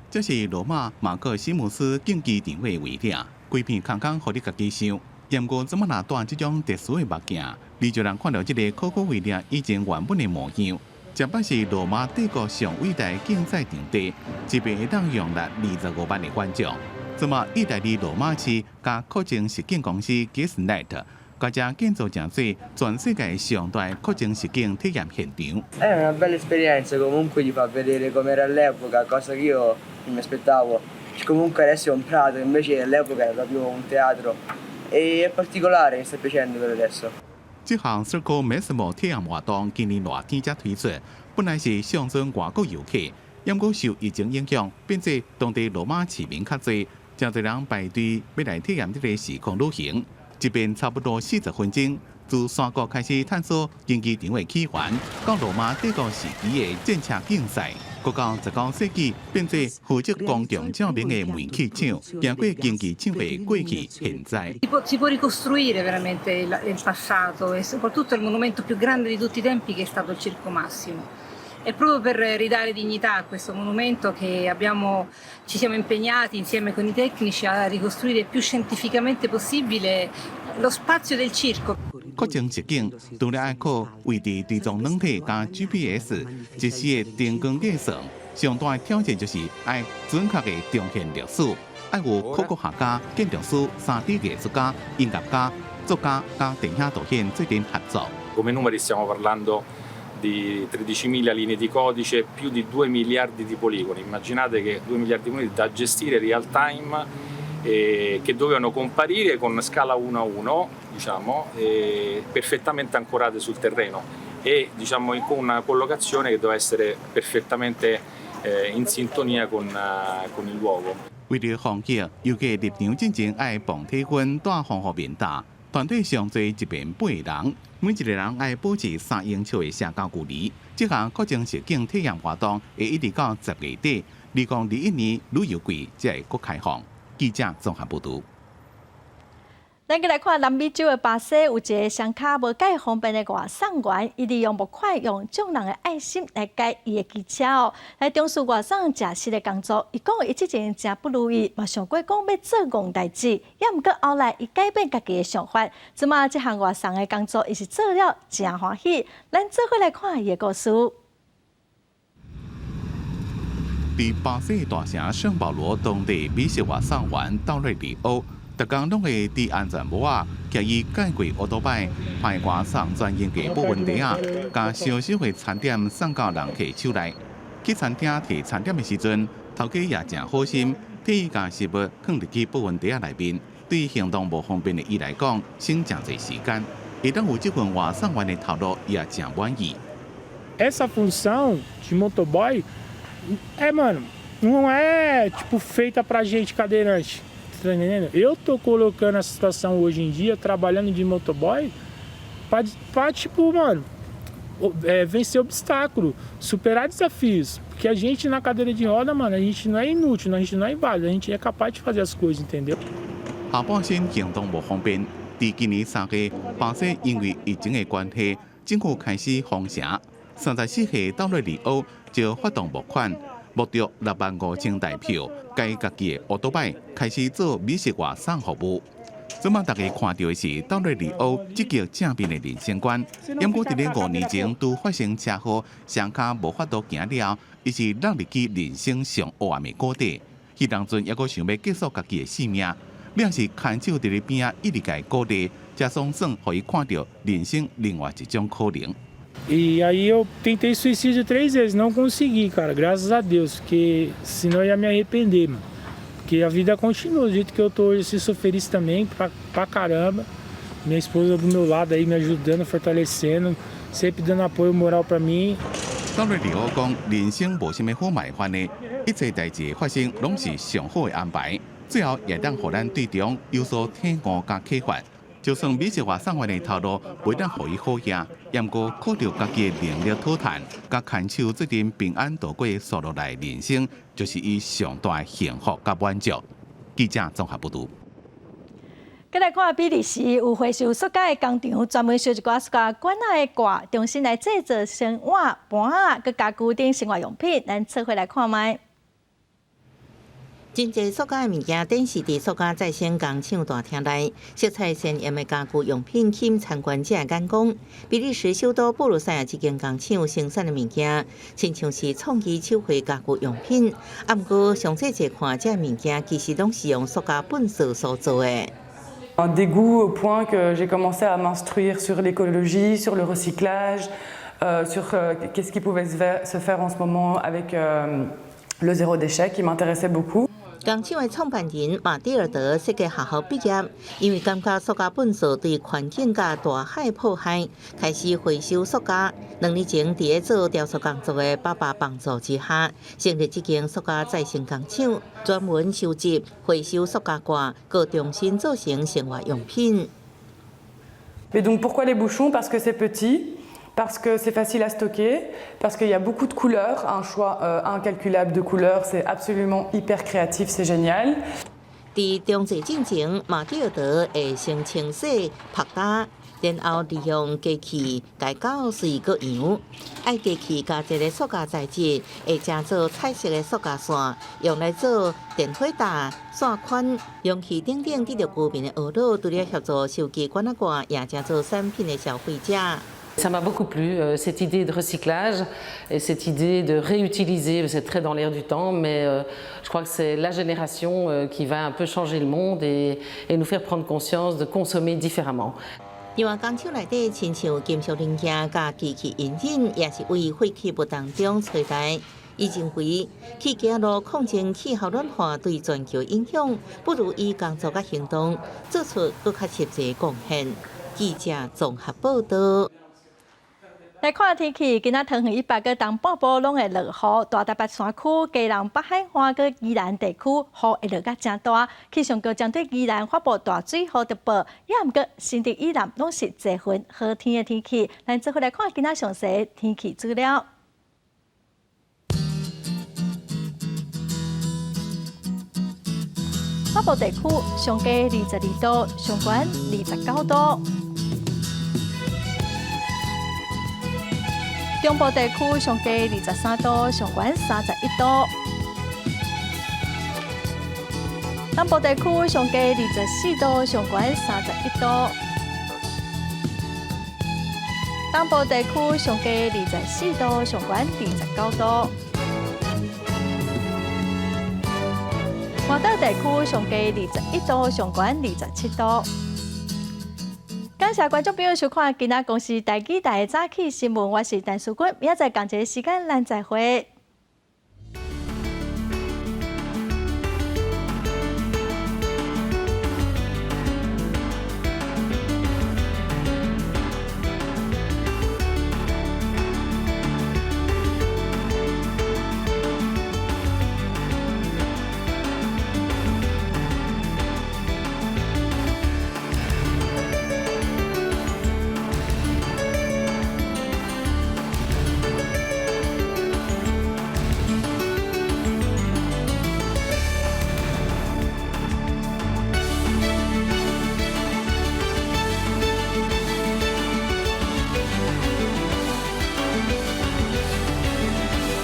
Speaker 15: 這是羅馬馬克西姆斯競技場的圍籬，規片空空，予你家己想。毋過這馬若戴這種特殊的目鏡，你就能看著這个考古圍籬以前原本的模樣。這擺是羅馬帝國上偉大的競賽場地，這邊會當容納25萬的觀眾。這馬意大利羅馬市佮擴增實境公司 Giznet，共這建造成做全世界上大的擴增實境體驗現場。
Speaker 17: È una bella esperienza, comunque ti fa vedere com'era all'epoca, cosa che io non mi aspettavo. Comunque adesso è un prato, invece all'epoca era proprio un teatro. E è particolare, mi sta piacendo per adesso.
Speaker 15: 這項 Circo Massimo 體驗活動今年熱天才推出，本來是上尊外國遊客，毋過受疫情影響，變做當地羅馬市民較濟，誠濟人排隊欲來體驗這个時空旅行。這邊差不多40分鐘，自山谷開始探索競技場的起源，到羅馬帝國時期的戰車競賽，閣到19世紀變做負責公共照明的煤氣廠，經過競技場的過去、現在。
Speaker 18: Si può ricostruire veramente il passato e soprattutto il monumento più grande di tutti i tempi che è stato il Circo Massimo. È proprio per ridare dignità a questo monumento che ci siamo impegnati insieme con i tecnici a ricostruire il più scientificamente possibile lo spazio del circo.
Speaker 15: 擴增實境除了愛靠位置追蹤軟體佮 GPS 實時的燈光計算，上大的挑戰就是愛準確的重現歷史，愛有考古學家、建築師、3D 藝術家、音樂家、作家佮電影導演做陣合作。
Speaker 25: Come numeri stiamo parlando
Speaker 2: Di 13.000 linee di codice, più di 2 miliardi di poligoni. Immaginate che 2 miliardi di poligoni da gestire real time che dovevano comparire con scala 1 a 1, diciamo, perfettamente ancorate sul terreno e, diciamo, con una collocazione che doveva essere perfettamente in sintonia con il luogo.
Speaker 15: 為著防疫，遊客入場進前愛磅體溫、戴防護面罩。團隊上濟一邊八個人，每一個人愛保持3英尺的社交距離。這項國際實境體驗活動會一直到10月底，2021年旅遊季才會閣開放。記者綜合報導。
Speaker 1: 咱閣來看南美洲的巴西，有一个雙跤無蓋方便的外送員，伊利用募款，用眾人的愛心來改伊的機車哦，來從事外送食食的工作。伊講伊之前誠不如意，嘛想過講欲做戇代誌，也毋過後來伊改變家己的想法，這馬這項外送的工作，伊是做了誠歡喜。咱做伙來看伊的故事。
Speaker 15: 佇巴西大城聖保羅當地美食外送員道瑞里歐，逐工攏會戴安全帽仔，騎伊改過歐多擺，派外送專用的保溫袋仔，共小小的餐點送到人客手內。去餐廳提餐點的時陣，頭家也誠好心，替伊共食物囥入去保溫袋仔內面。對行動無方便的伊來講，省誠濟時間。會當有這份外送員的頭路，也誠滿意。
Speaker 7: Essa função de motoboy é, mano, não é tipo feita pra gente cadeirante. Tá entendendo? Eu tô colocando essa situação hoje em dia, trabalhando de motoboy, pra tipo, mano, vencer obstáculo, superar desafios. Porque a gente na cadeira de roda, mano, a gente não é inútil, a gente não é inválido, a gente é capaz de fazer as coisas, entendeu?
Speaker 15: 下半身行動無方便，佇今年3月，巴西因為疫情的關係，政府開始封城。34歲道瑞里歐就發動募款，募著6萬5千台票，改家己的歐多擺開始做美食外送服務。這馬大家看著的是道瑞里歐積極正面的人生觀。毋過佇咧5年前拄發生車禍，雙跤無法度行了，伊是落入去人生上黑暗的谷底。彼當陣猶閣想欲結束家己的性命，也是牽手佇咧邊仔一直共伊鼓勵，才總算予伊看著人生另外一種可能。
Speaker 7: E aí eu tentei suicídio três vezes, não consegui, cara, graças a Deus, porque senão eu ia me arrepender, mano. Porque a vida continua do jeito que eu tô hoje, sou feliz também pra caramba. Minha esposa do meu lado aí me ajudando, fortalecendo, sempre dando apoio moral pra mim.
Speaker 15: 道瑞里歐講，人生無啥物好埋怨的，一切代誌的發生攏是上好的安排，最後也當予咱對中有所體悟佮啟發。就算美食外送員的頭路袂當予伊好額，毋過靠著家己的能力討趁，佮牽手做陣平安度過紲落來人生，就是伊上大的幸福佮滿足。記者綜合報導。
Speaker 1: 閣來看比利時有回收塑膠的工廠，專門收一寡塑膠罐仔的蓋，重新來製作成碗、盤仔、佮家具等生活用品。咱做伙來看覓。
Speaker 19: 真濟塑膠的物件，展示佇塑膠再生工廠大廳內，色彩鮮豔的家具用品吸引參觀者的眼光。比利時首都布魯塞爾這間工廠生產的物件，親像是創意手繪家具用品。啊，毋過上細細看，這物件其實攏是用塑膠糞埽所做的。
Speaker 20: Un dégoût au point que j'ai commencé à m'instruire sur l'écologie, sur le recyclage, sur qu'est-ce qui pouvait se faire en ce moment avec le zéro déchet qui m'intéressait beaucoup.
Speaker 19: 工廠的創辦人馬蒂爾德設計學校畢業，因為感覺塑膠糞埽對環境佮大海破壞，開始回收塑膠。2年前，佇咧做雕塑工作的爸爸幫助之下，成立這間塑膠再生工廠，專門收集回收塑膠蓋，閣重新做成生活用品。
Speaker 20: Mais donc pourquoi les bouchons? Parce que c'est petit, parce que c'est facile à stocker, parce qu'il y a beaucoup de couleurs, un choix incalculable de couleurs, c'est absolument hyper créatif, c'est génial.
Speaker 19: 佇重製進前，馬蒂爾德會先清洗、曝乾，然後利用機器共攪碎閣揚。愛機器加熱的塑膠材質，會成做彩色的塑膠線，用來做電火罩、線圈、容器等等，得著居民的懊惱。除了協助收集罐仔蓋，也成做產品的消費者。
Speaker 21: Ça m'a beaucoup plu, cette idée de recyclage et cette idée de réutiliser, c'est très dans l'air du temps, mais je crois que c'est la génération qui va un peu changer le monde et nous faire prendre conscience de consommer différemment.
Speaker 19: 另外，工廠內底親像金屬零件佮機器引擎，也是為廢棄物當中揣來。伊認為，去走路抗爭氣候暖化對全球影響，不如以工作佮行動做出閣較實際貢獻。記者綜合報道。
Speaker 1: 來看天氣，今仔桃園以北佮東半部攏會落雨，大台北山區、基隆北海岸佮宜蘭地區雨會落甲誠大。氣象局針對宜蘭發布大水雨特報，也毋過新竹以南攏是濟雲好天的天氣。咱做伙來看今仔詳細天氣資料。北部地區上低22度，上懸29度。中部地區上低23度，上懸31度。南部地區上低24度，上懸31度。東部地區上低24度，上懸29度。外島地區上低21度，上懸27度。感謝觀眾朋友收看今仔公視台語台的早起新聞，我是陳淑君，明仔載仝一个時間，咱再會。